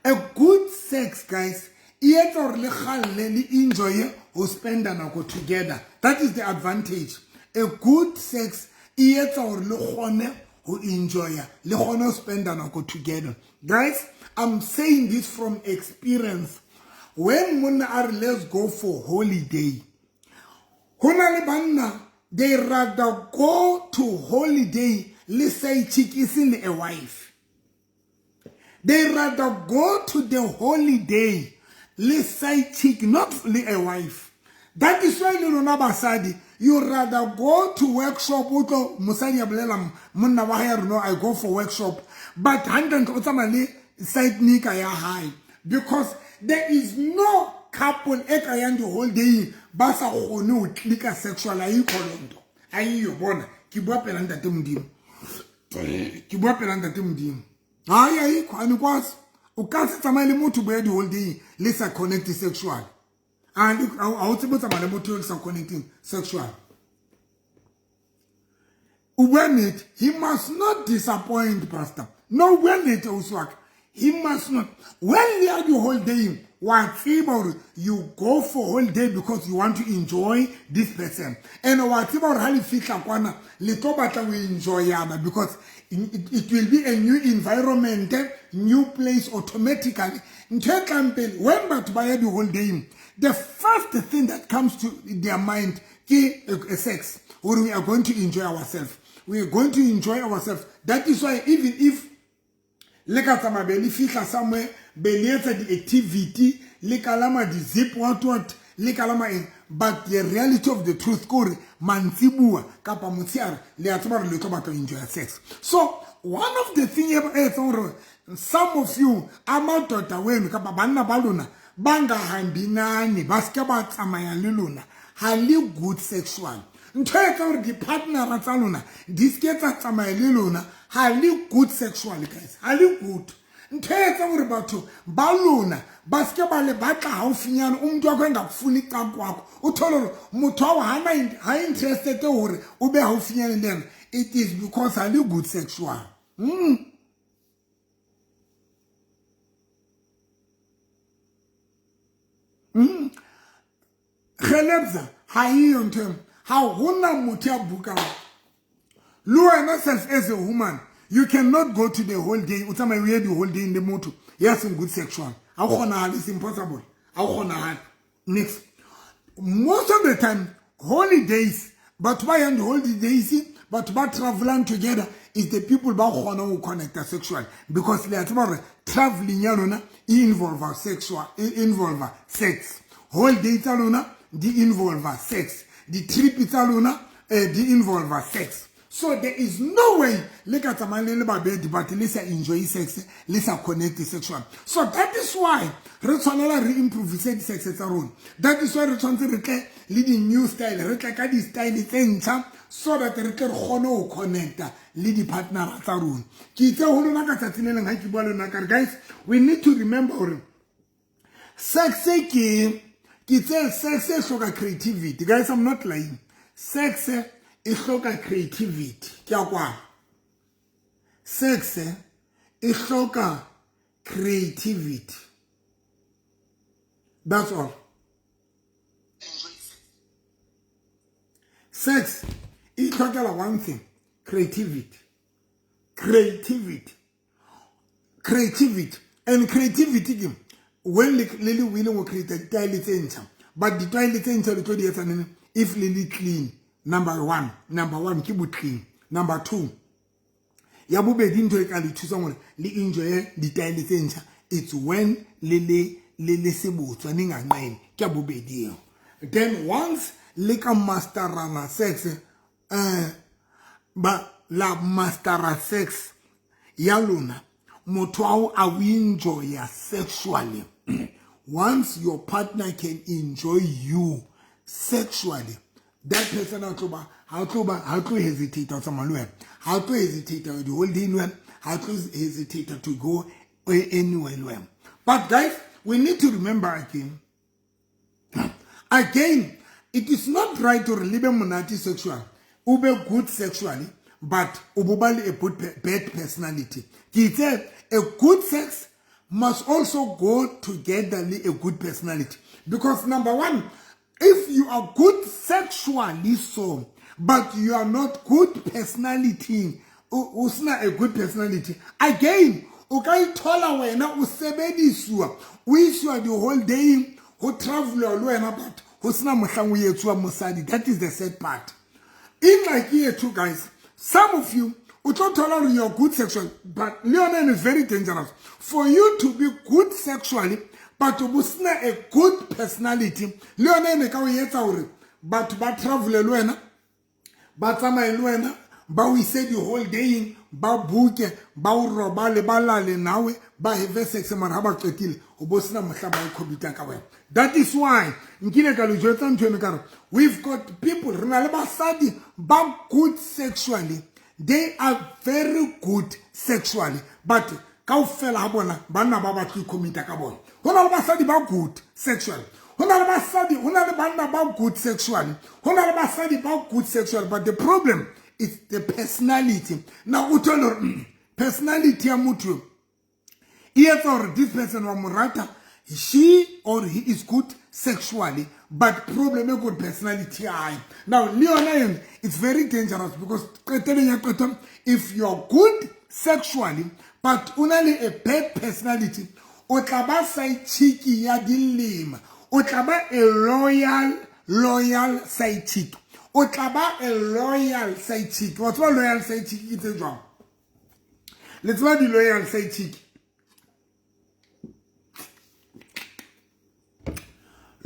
a good sex, guys, e etsa hore le kgalle le enjoy ho spenda nako together. That is the advantage. A good sex e etsa hore le kgone ho enjoy, le kgone ho spenda nako together. Guys, I'm saying this from experience. When monna a re let's go for holiday, ho na le banna, they rather go to holiday le side chick e seng le a wife. They rather go to the holiday le side chick, not le a wife. That is why le lona basadi, you rather go to workshop, o tlo mosadi a bolela monna wa hae re no, I go for workshop, but hantle o tsamaya le side nigga ya hae, because there is no couple e ka yang the whole day ba sa kgone ho clicka sexual. Ayikho loo nto, ayiyo. Bona, ke bua pela ntate Modimo, ke bua pela ntate Modimo. Hayi, ayikho, anikwazi. O ka se tsamaye le motho bo ya di-holiday le sa connect sexual. Ha o tsebe ho tsamaya le motho le sa connecting sexual. O bua nnete, he must not disappoint, pastor. No, o bua nnete, ausi wa ka. He must not. When le ya di-holiday, wa tseba hore you go for holiday because you want to enjoy this person, and wa tseba hore ha le fihla kwana le tlo batla ho enjoyana, because it will be a new environment, new place automatically. Ntho e tlang pele when batho ba ya di-holiday, the first thing that comes to their mind ke sex, or we are going to enjoy ourselves, we are going to enjoy ourselves. That is why even if le ka tsamaya be le fihla somewhere, be le etsa di-activity, le kalama di-zip, what what, le kalama eng, but the reality of the truth ke hore mantsibuwa kapa motshehare le a tseba hore le tlo batla ho enjoya sex. So one of the thing e etsang hore some of you amadoda wenu kapa banna ba lona bangahambi nani, ba seke ba tsamaya le lona, ha le good sexual. Ntho e etsang hore di-partnera tsa lona di seke tsa tsamaya le lona, ha le good sexual, guys, ha le good. Ntho e etsang hore batho ba lona ba seke ba le batla haufinyana, umuntu wakho engakufuni icakwakho, uthole hore motho wa hana ha interested hore o be haufinyane le yena, it is because ha le good sexual. Kgelebza ha eyo ntho eno. Ha hona motho ya bukang le wena self as a woman. You cannot go to the whole day, o tsamaye o ye the whole day le motho ya seng good sexual. Ha o kgonahale, it's impossible. Ha o kgonahale. Next, most of the time holidays, batho ba yang di-holidays, batho ba travelang together is the people ba kgonang ho connecta sexually, because le a tseba hore traveling ya lona e involve sexual, e involve sex. Holiday tsa lona di involve sex, di-trip tsa lona di involve sex. So there is no way le ka tsamaya le le babedi but le sa enjoy sex, le sa connect sexual. So that is why re tshwanela re improvise di-sex tsa rona. That is why re tshwanetse re tle le di-new style, re tle ka di-style tse ntjha, so that re tle re kgone ho connecta le di-partnera tsa rona. Ke itse ho lona ka tsatsi le leng ha ke bua le lona ka re, guys, we need to remember hore sex ke Ke tse sex e hloka creativity. Guys, I'm not lying. Sex e hloka creativity. Ke a kwana. Sex e hloka creativity. That's all. Sex e hlokela one thing, creativity. Creativity. Creativity. And creativity ke when le le willing go create ditaele tse ntšha, but ditaele tse ntšha le tlo di etsa neng if le le clean. Number one, number one ke bo clean. Number two, ya bobedi ntho e ka le thusang gore le enjoye ditaele tse ntšha, it's when le le le le sebotswa ninganqeni, ke ya bobedi eo. Then once le ka masterana sex, ba la mastera sex ya lona, motho ao a o enjoya sexually. Once your partner can enjoy you sexually, that person ha tlo ba ha tlo ba ha tlo hesitate ho tsamaya le wena, ha tlo hesitate the whole day le wena, ha tlo hesitate to go anywhere le wena. But guys, we need to remember again, it is not right to le be monate sexual, o be good sexually, but o bo ba le a bad personality. Ke itse a good sex must also go together le a good personality, because number one, if you are good sexually so, but you are not good personality, o sena a good personality, again o ka ithola wena o sebediswa, o iswa the whole day ho travel le wena, but ho sena mohlang o etsuwa mosadi. That is the sad part. In like here too, guys, some of you o tlo thola hore you are good sexually, but le yona is very dangerous for you to be good sexually, but o bo sena a good personality. Le yona ene ka o etsa hore batho ba travel le wena, ba tsamaye le wena, ba o ise the whole day, ba buke, ba o robale, ba lale nawe, ba have sex, mara ha ba qetile o bo sena mohla ba o commita ka wena. That is why nkile ka le jwetsa ntho eno ka re we've got people, re na le basadi ba good sexually, they are very good sexually, but kaofela ha bona banna ba batle commita ka bona. Ho na le basadi ba good sexually, ho na le basadi, ho na le banna ba good sexually, ho na le basadi ba good sexually, but the problem is the personality. Now o thole hore personality ya motho e etsa hore this person wa mo rata, she or he is good sexually, but problem e good personality ya hae. Now le yona eno, it's very dangerous, because qetelong ya qeto, if you are good sexually but o na le a bad personality, o tla ba side chick ya dilema, o tla ba a loyal side chick, o tla ba a loyal side chick. Wa tseba loyal side chick ke tse jwang? Le tseba di loyal side chick?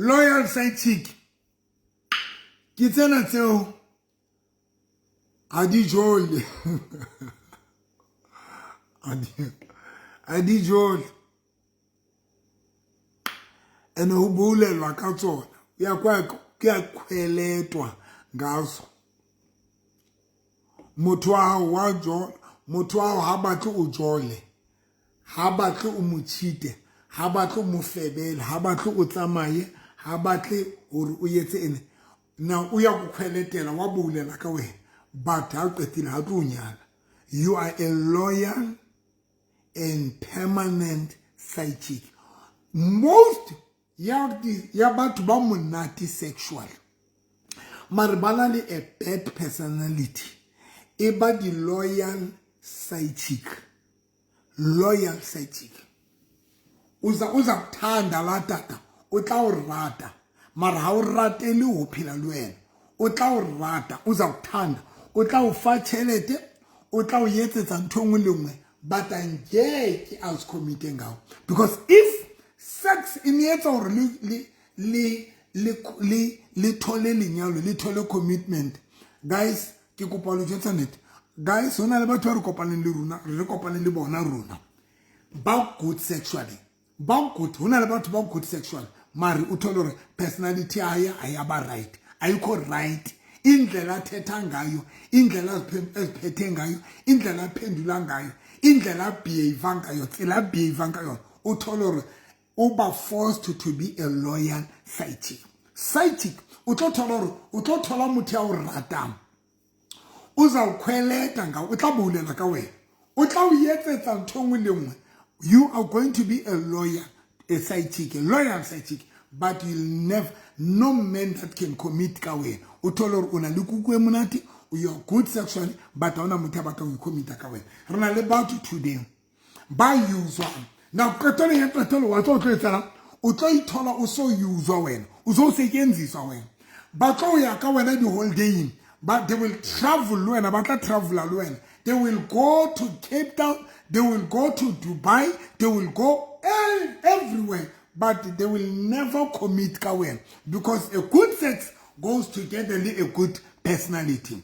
Loyal side chick ke tsena tseo ha di jole, ha di jole, ene ho boulelwa ka tsona, ya kwa ke a khweletwa ngazo. Motho wa hao wa jola, motho wa hao ha batle o jole, ha batle o mo cheat-e, ha batle o mo febele, ha batle o tsamaye, ha batle hore o etse ene. Now o ya go khweletela, wa boulela ka wena, but ha o qetile ha tlo o nyala. You are a loyal and permanent side chick. Most ya batho ba monate sexual, mare ba na le a bad personality, e ba di loyal side chick. Loyal side chick. Uza kuthanda la tata, o tla o rata, mara ha o ratele ho phela le wena. O tla o rata, uza kuthanda, o tla o fa tjhelete, o tla o etsetsa ntho nngwe le nngwe, but angeke a se commit-e ngawo. Because if sex e ne etsa hore le thole lenyalo, le thole commitment, guys, ke kopa lo jwetsa nnete. Guys, ho na le batho ba re kopaneng le rona, re kopaneng le bona rona, ba good sexually, ba good, ho na le batho ba good sexually, mare o thole hore personality ya hae ha ya ba right, ayikho right. Indlela athetha ngayo, indlela aziphethe ngayo, indlela aphendula ngayo, indlela a behave ngayo, tsela a behave ka yona, o thole hore O ba forced to be a loyal side chick. Side chick o tlo thola gore o tlo thola motho ya o ratang, o za o khweleta nga o tla boulela ka wena, o tla o etsetsa ntho nngwe le nngwe. You are going to be a lawyer, a side chick, a loyal side chick, but you'll never, no man that can commit ka wena. O thole gore o na le kuku e monate, you are good sexually, but ha ona motho a batlang ho commita ka wena. Re na le batho today ba uswang. Now qetelo ya qetelo wa tlo tlo etsalang, o tlo ithola o so uswa wena, o so setyenziswa wena. Ba tlo ya ka wena di-holidaying, but they will travel le wena, ba tla travela le wena. They will go to Cape Town, they will go to Dubai, they will go everywhere, but they will never commit ka wena, because a good sex goes together le a good personality.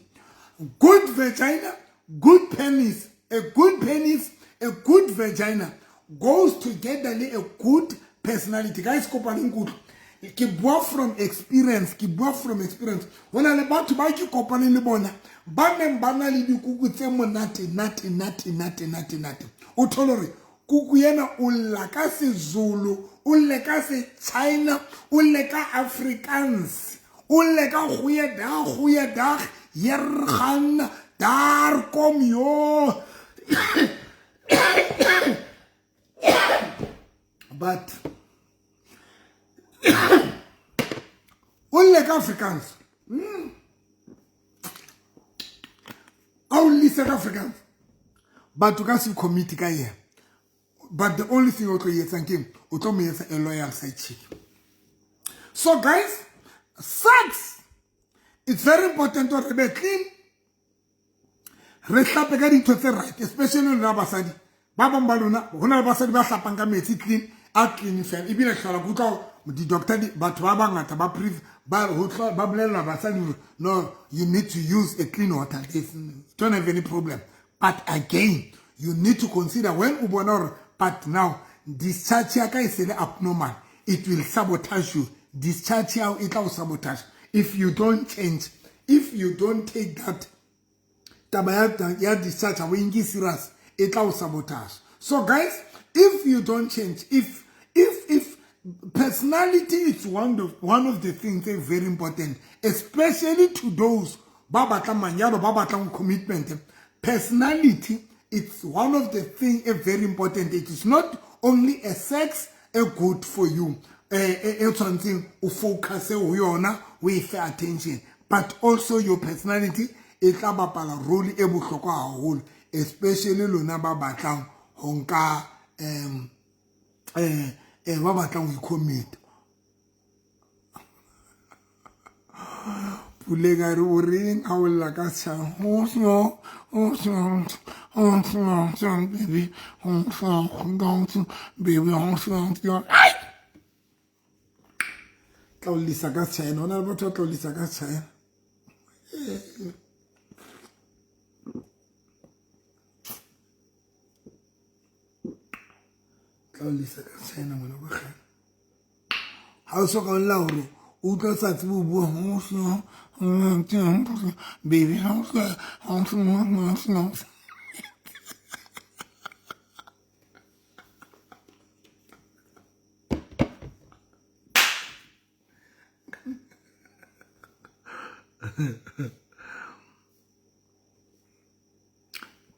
Good vagina, good penis, a good penis, a good vagina goes together le a good personality. Guys, kopa le nkutlwe, ke bua from experience, ke bua from experience. Ho na le batho ba ke kopaneng le bona ba neng ba na le dikuku tse monate nate nate nate nate nate. O thole hore kuku ena o lla ka Sezulu, o lle ka Sechina, o lle ka Afrikaans, o lle ka goeiedag, goeiedag, hier gaan, daar kom yo. But o lle ka Afrikaans, a o llise ka Afrikaans, batho ka se commit ka yena. But the only thing o tlo e etsang ke o tlo mo etsa a loyal side chick. So guys, sex, it's very important hore re be clean, re hlape ka dintho tse right, especially lona basadi. Ba bang ba lona, ho na le basadi ba hlapang ka metsi clean, a clean fela. Ebile hlola ke utlwa di-doctor, batho ba bangata ba brief, ba ho tla ba bolella basadi hore no, you need to use a clean water. They don't have any problem. But again, you need to consider when o bona hore but now discharge ya ka e se le abnormal, it will sabotage you. Discharge ya hao e tla o sabotage if you don't change, if you don't take that taba ya discharge ha o e nke serious, e tla o sabotage. So guys, if you don't change, if personality is one of the things that very important, especially to those ba batlang manyalo, ba batlang commitment. Personality, it's one of the things very important. It is not only a sex a good for you, e tshwantseng o focus ho yona, o e fe attention, but also your personality e tla bapala role e bohlokwa haholo, especially lona ba batlang ho nka, ba batlang ho commit. Puleng a re o reng ha o lla ka setjhaba? Baby, baby. Tla o llisa ka setjhaena. Ho na le batho ba tla o llisa ka setjhaena. Tla o llisa ka setjhaena, ngwana wa kgale. Ha o soka o lla hore o utlwa sa tsebe ho bua, baby.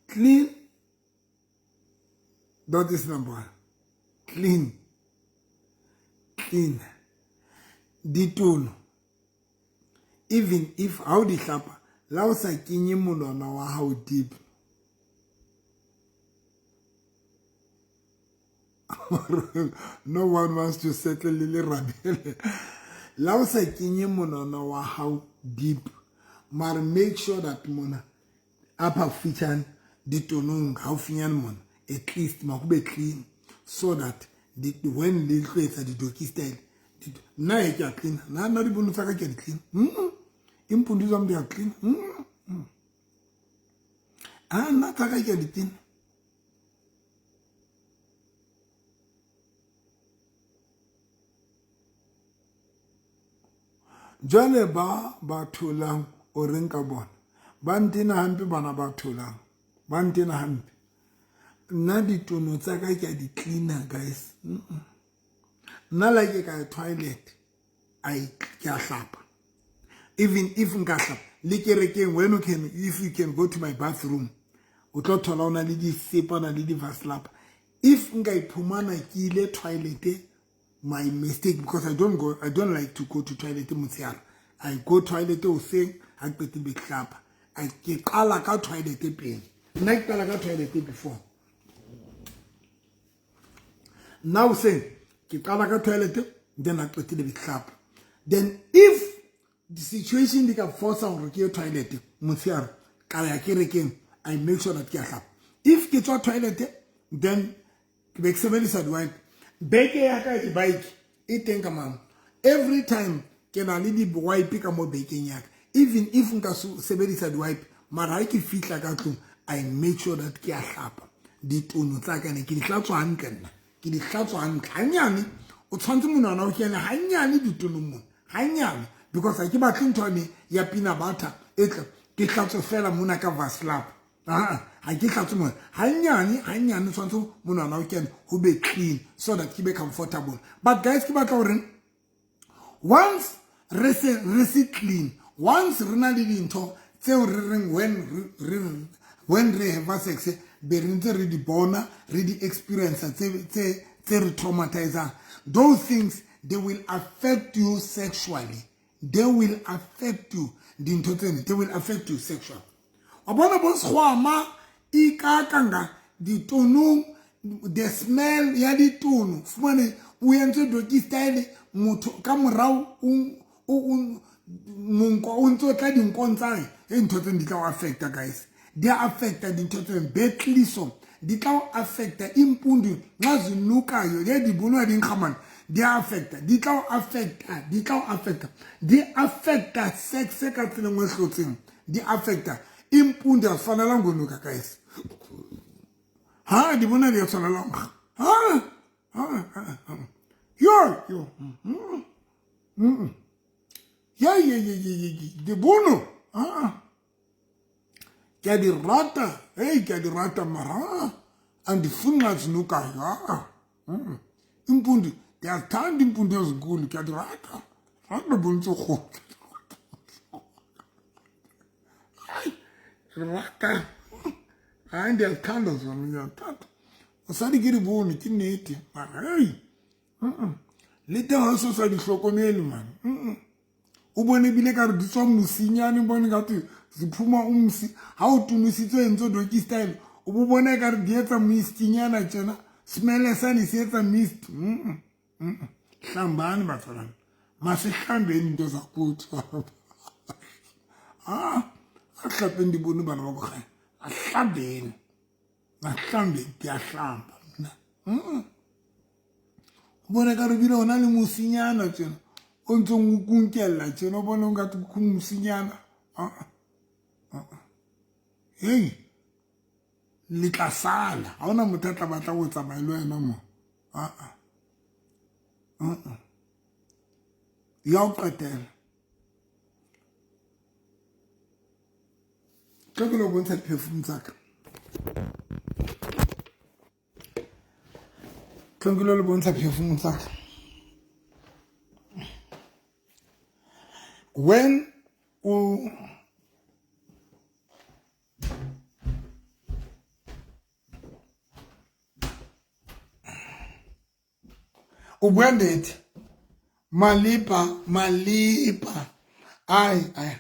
Clean. That is number one. Clean. Clean. Ditono. Even if ha o di hlapa, la o sa kenye monwana wa hao deep. No one wants to settle le lerabele. La o sa kenye monwana wa hao deep, mara make sure that mona apha feature ditonong haufinyane mona, at least makube clean, so that when le tlo etsa di-doggy style, nna e ke a clean, nna dibono tsa ka ke a di clean. Impundu tsa di a clean. Ah, nna tsa ka ke a di clean. Jwale ba ba tholang o reng ka bona? Ba ntena hampe bana ba tholang. Ba ntena hampe. Nna ditono tsa ka ke a di cleaner, guys. Nna la ke ka toilet, I ke a hlapa. Even if nka hlapa le kerekeng, when you can, if you can go to my bathroom, o tlo thola o na le disepa, na le di-vaslap. If nka iphumana ke ile toilet, my mistake, because I don't go, I don't like to go to toilet motshehare. I go toilet hoseng ha ke qetile ke hlapa. Ke qala ka toilet pele. Nna ke qala ka toilet before. Now hoseng ke qala ka toilet, then ha qetile ke hlapa. Then if the situation di ka force hore ke ye toilet motshehare, ka ya kerekeng, I make sure that ke a hlapa. If ke tswa toilet, then ke be ke sebedisa di-wipe. Beke ya ka di-bike e teng ka mama. Every time ke na le di-wipe ka mo bekeng ya ka. Even if nka sebedisa di-wipe, mara ha ke fihla ka tlung, I make sure that ke a hlapa. Ditono tsa ka ne ke di hlatswa hantle nna. Ke di hlatswa hantle. Hanyane, o tshwanetse monwana o kene hanyane ditonong mona. Hanyane. Because ha ke batle ntho yane ya peanut butter e tla ke hlatswe fela mona ka vaslap. Ha ke hlatswe mona. Hanyane, hanyane tshwanetse monwana o kene ho be clean so that ke be comfortable. But guys, ke batla hore once re se clean, once re na le dintho tseo re reng when re have sex, be re ntse re di bona, re di experience tse re traumatizang. Those things, they will affect you sexually. They will affect you. Dintho tsena, they will affect you sexually. Wa bona bo sekgwama ikakanga ditonong, the smell ya ditono. Fumane o entse doggy style, motho ka morao o monko o ntse o tla dinkong tsa hae. E ntho tsena di tla o affecta, guys. Di a affecta dintho tsena. Betliso di tla o affecta. Impundu nxa zinukayo le di bonwa di nkgamana, di a affecta, di tla o affecta, di tla o affecta, di affecta sex ka tsela nngwe e hlotseng, di affecta. Impundu a tshwanelang go nuka, guys. Ha di bona di a tshwanelang. Ha ha yo yo. Ya ya ya ya ya di bono. Ha ke a di rata, hey, ke a di rata mara andifuni nxa zinukayo. Ha impundu ndiyazithanda impundu ezinkulu, ke a di rata. Rata bontse go. Ai, rata. Ai, ndiyazithanda zona, ndiyazithanda. Mosadi ke di bone, ke nnete. Mara hey. Le teng ha o sa di hlokomele man. O bone bile ka re di tswa mosinyane, bone ka te ziphuma umsi. Ha o tunositswe entse doggy style, o bo bona ka re di etsa mistinyana tjena. Smell sane se etsa mist. Hlambani batsalana. Masihlambeni into zakuthi. Ah, ahlapeni dibone bana ba bokgane. Ahlambeni. Ahlambeni ke ahlamba nna. O bona ka re bile ona le mosinyana tjena. O ntse o kunkella tjena, o bona o nka go mosinyana. Hey, le tla sala. Ha hona motho a tla batla go tsamaya le wena mo. Ya o qetela. Tlo ke lo bontsha di-perfume tsa ka. Tlo ke lo bontsha perfume tsa ka. When o o bua nnete, Malipa, Malipa, ai ai,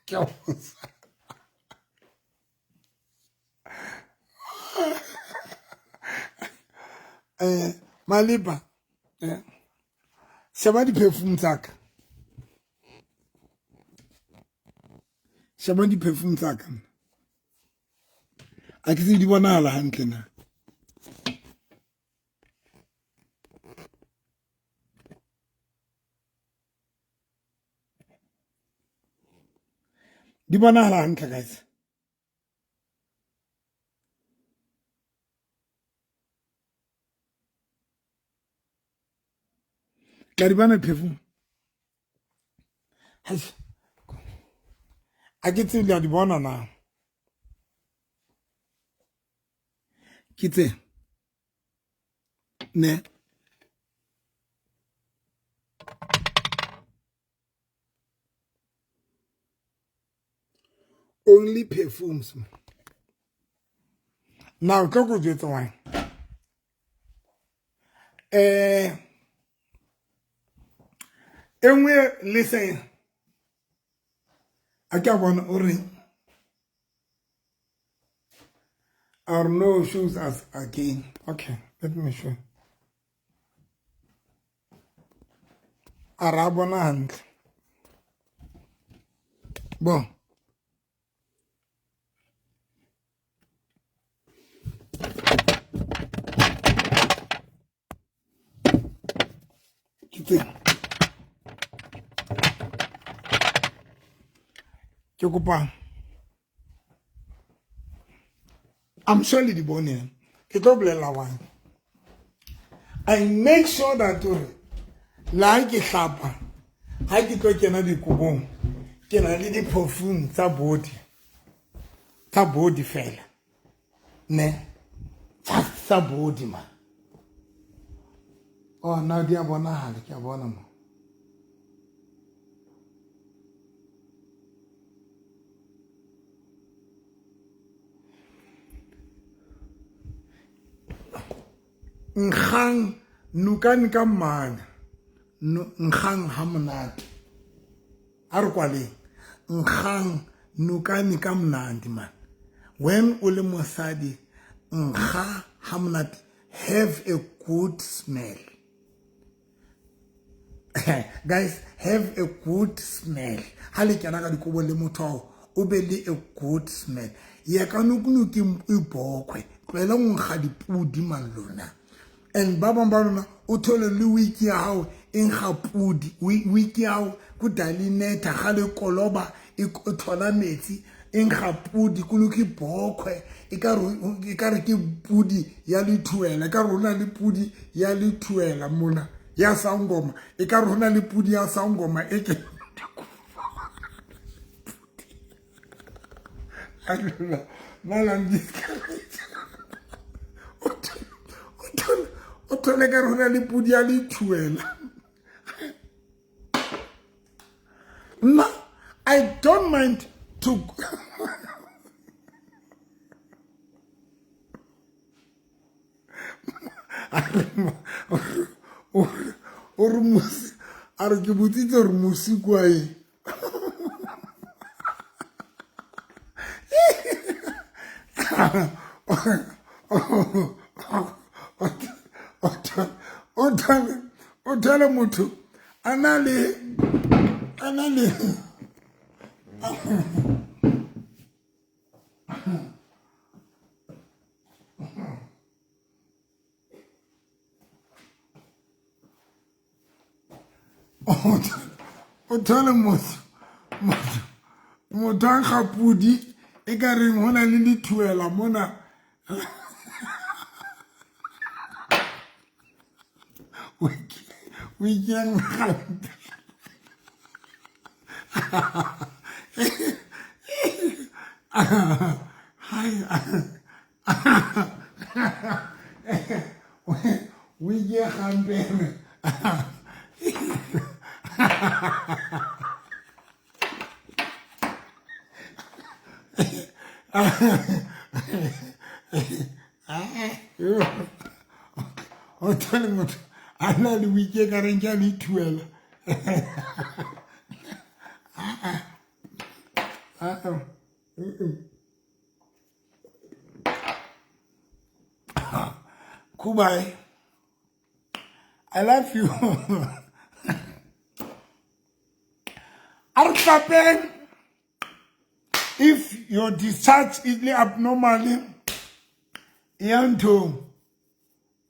ke a botsa. Malipa, sheba di-perfume tsa ka. Sheba di-perfume tsa ka. A ke tsebe di bonahala hantle na. Di bonahala hantle, guys. Tla di bona perfume. A ke tsebe le a di bona na. Ke tse. Ne. Only perfumes. Now tlo ko jwetsa why. E nngwe le se a ke a bona o reng are no shoes as again. Okay, let me show. A ra bona hantle. Bon. Ke tse. Ke kopa. I'm sure le di bone. Ke tlo bolela wang. I make sure that hore la ke hlapa ha ke tlo kena dikobong ke na le di-perfume tsa body tsa body fela ne just tsa body man. Oh now di a bonahala, ke a bona mo. Nkgang nokane ka mmana nkgang ha monate a re kwaleng nkgang nokane ka monate man. When o le mosadi nkga ha monate, have a good smell. Guys, have a good smell. Ha le kena ka dikobo le motho ao o be le a good smell. Ye ka nokunoki ibhokhwe tlohela go nkga dipudi man lona. And ba bang ba lona o thole le wiki ya hao e nkga pudi, wiki ya hao ku dalineta ga le koloba e thola metsi e nkga pudi kunoki ibhokhwe e ka re ke pudi ya lethuela, e ka re hona le pudi ya lethuela mona ya sangoma, e ka re hona le pudi ya sangoma e ke o thole ka re hona le pudi ya lethuela. Nna I don't mind to o re mosi a re ke botsitse gore mosi kwa eng. O thole motho a na le o thole motho motho a nkga pudi e ka reng ho na le lethuela mona. O ikeng gampe. O ike gampe. O thole motho a na le wiki ka reng ke a le thuela. Kubai, I love you. Artlapeng, if your discharge is abnormally, yanto,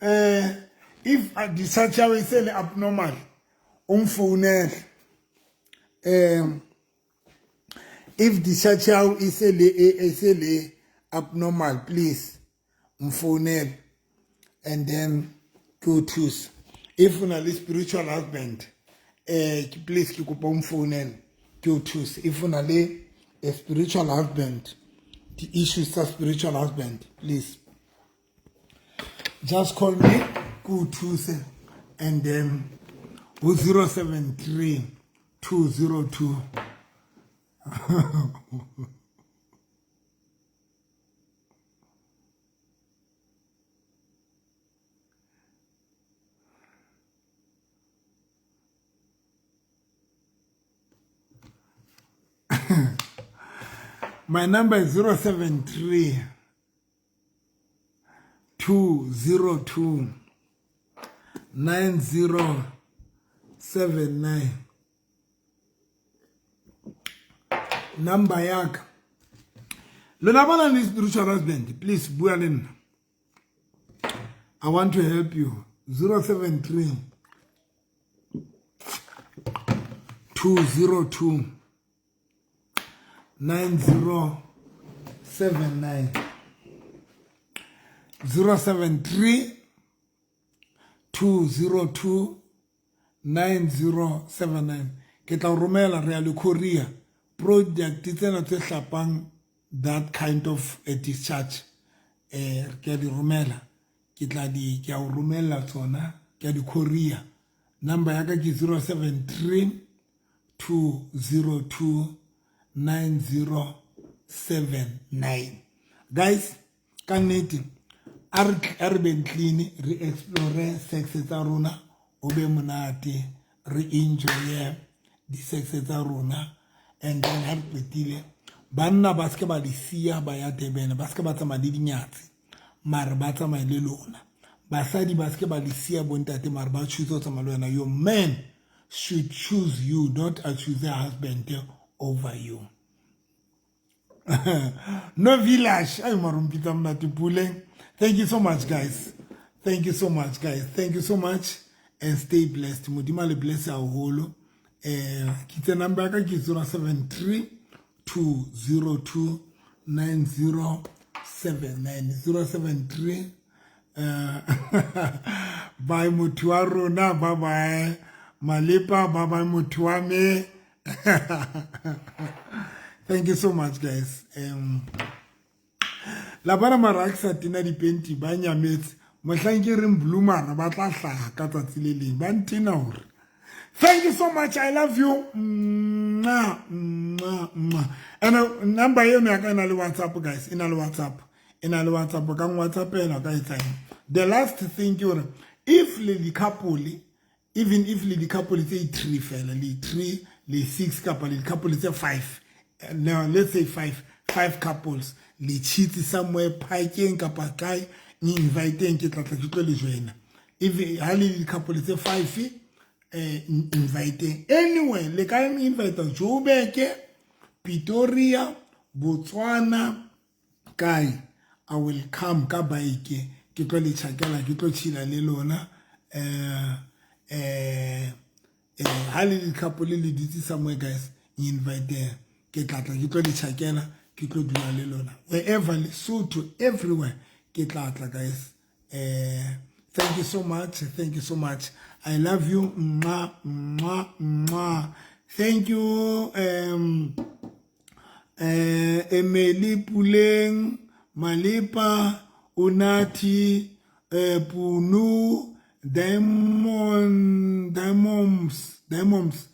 if a discharge is abnormal, phone. If discharge is abnormal, please phone and then go choose. If you are spiritual husband, please keep on phone go choose. If you are a spiritual husband, the issues of spiritual husband, please just call me, go choose, and then 073 202. My number is 073 202 9079. Number ya ka. Lona ba nang le spiritual husband, please bua le nna. I want to help you. 073 202 9079. 073 202 9079. Ke tla o romela re ya le courier product tsena tse hlapang that kind of a discharge, ke a di romela, ke tla di ke a o romella tsona, ke a di courier. Number ya ka ke 073 202 9079. Guys, ka nnete a re beng clean, re explore sex tsa rona, o be monate, re enjoye di-sex tsa rona. And then ha re qetile, banna ba seke ba le siya ba ya Durban, ba seke ba tsamaya le dinyatsi, mare ba tsamaye le lona. Basadi ba seke ba le siya bontate, mare ba choose ho tsamaya le wena. Your man should choose you, not a choose a husband over you. No village ay marumpita monate Puleng. Thank you so much, guys. Thank you so much, guys. Thank you so much and stay blessed. Modimo a le bless haholo. Ke tse number ya ka ke 073 202 9079. 073. Bye motho wa rona, bye bye Malepa, bye bye motho wa me. Thank you so much, guys. La bana mara a ke sa tena dipenti ba nyametse mohlang ke reng blue mara ba tla hlaha ka tsatsi le leng ba ntena hore. Thank you so much. I love you. Mwah, mwah, mwah. And number eno ya ka e na le WhatsApp, guys. E na le WhatsApp. E na le WhatsApp. Ka WhatsApp ena ka etsang. The last thing ke hore if le di couple, even if le di couple tse 3 fela, le 3, le 6 kapa le di couple tse 5. Now let's say 5 couples le cheat somewhere parkeng kapa kae, ni inviteng ke tla tla ke tlo le joina. If ha le di couple tse 5, invite anywhere, le ka invite Joburg, Pretoria, Botswana, kae, I will come ka bike, ke tlo le tjhakela, ke tlo chila le lona. Ha le di couple le ditse somewhere, guys, invite ke tla tla ke tlo le tjhakela, ke tlo dula le lona wherever, Lesotho, everywhere ke tla tla, guys. Thank you so much. Thank you so much. I love you. Mwah, mwah, mwah. Thank you. Emily Puleng, Malipa, Unati, Punu, Diamond, Diamonds, Diamonds.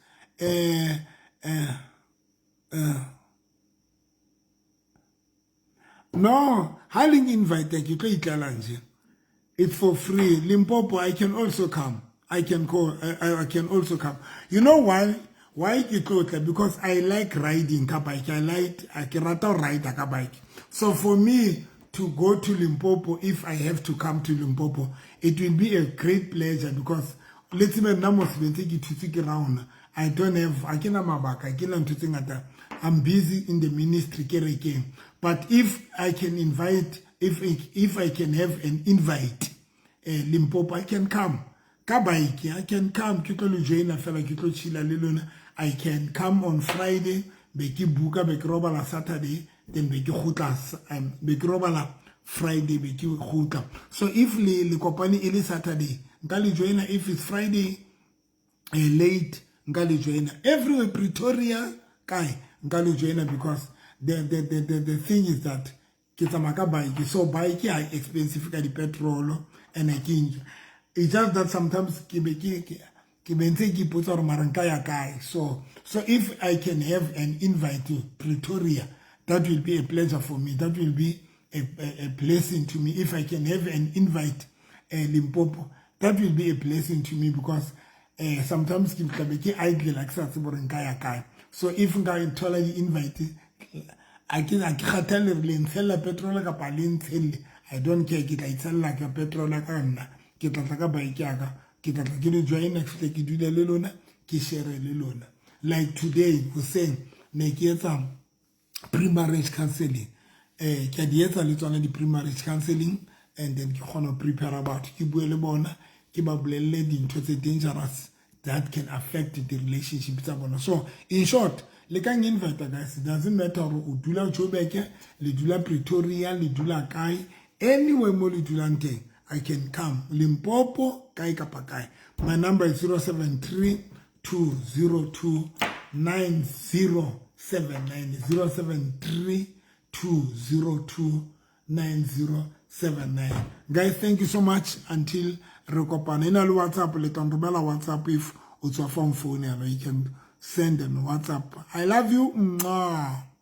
No, ha le invite ke tlo itlala nje. It's for free. Limpopo, I can also come. I can call. I can also come. You know why? Why ke tlo tla? Because I like riding ka bike. I ke rata ho ride ka bike. So for me to go to Limpopo, if I have to come to Limpopo, it will be a great pleasure because le tsebe nna mo sebetse ke thutse ke raona. I don't have, a ke na mabaka, ke na ntho tse ngata. I'm busy in the ministry kerekeng. But if I can invite, if I can have an invite, Limpopo, I can come. Ka bike, I can come. Ke tlo le joina fela, ke tlo chila le lona. I can come on Friday, be ke buka, be ke robala Saturday, then be ke kgutla, be ke robala Friday, be ke kgutla. So if le kopane e le Saturday, nka le joina. If it's Friday, late, nka le joina. Everywhere, Pretoria, kae, nka le joina because the thing is that ke tsamaya ka bike. So bike ha expensive ka di-petrol and ke enjoy. It's just that sometimes ke be ke be ntse ke ipotsa hore mara nka ya kae. So if I can have an invite to Pretoria, that will be a pleasure for me. That will be a blessing to me. If I can have an invite, Limpopo, that will be a blessing to me because sometimes ke tla be ke idle, ke sa tsebe hore nka ya kae. So if nka thola di-invite, A ke kgathalle re le ntshella petrol kapa le ntshelle, I don't care. Ke tla itshella ka petrol ka nna, ke tla tla ka bike ya ka, ke tla tla ke le join, ke fihle ke dule le lona, ke share le lona. Like today hoseng ne ke etsa pre-marriage counseling. Ke a di etsa le tsona di-pre-marriage counseling, and then ke kgona ho prepare batho, ke bue le bona, ke ba bolelle dintho tse dangerous that can affect the relationship tsa bona. So in short, le ka invite, guys. It doesn't matter hore o dula Joburg, le dula Pretoria, le dula kae, anywhere mo le dulang teng, I can come. Limpopo, kae kapa kae. My number is 073 202 9079, 073 202 9079. Guys, thank you so much. Until re kopana. E na le WhatsApp, le tla nromela WhatsApp. If o tswa fa phone, you can send an WhatsApp. I love you. Mwah.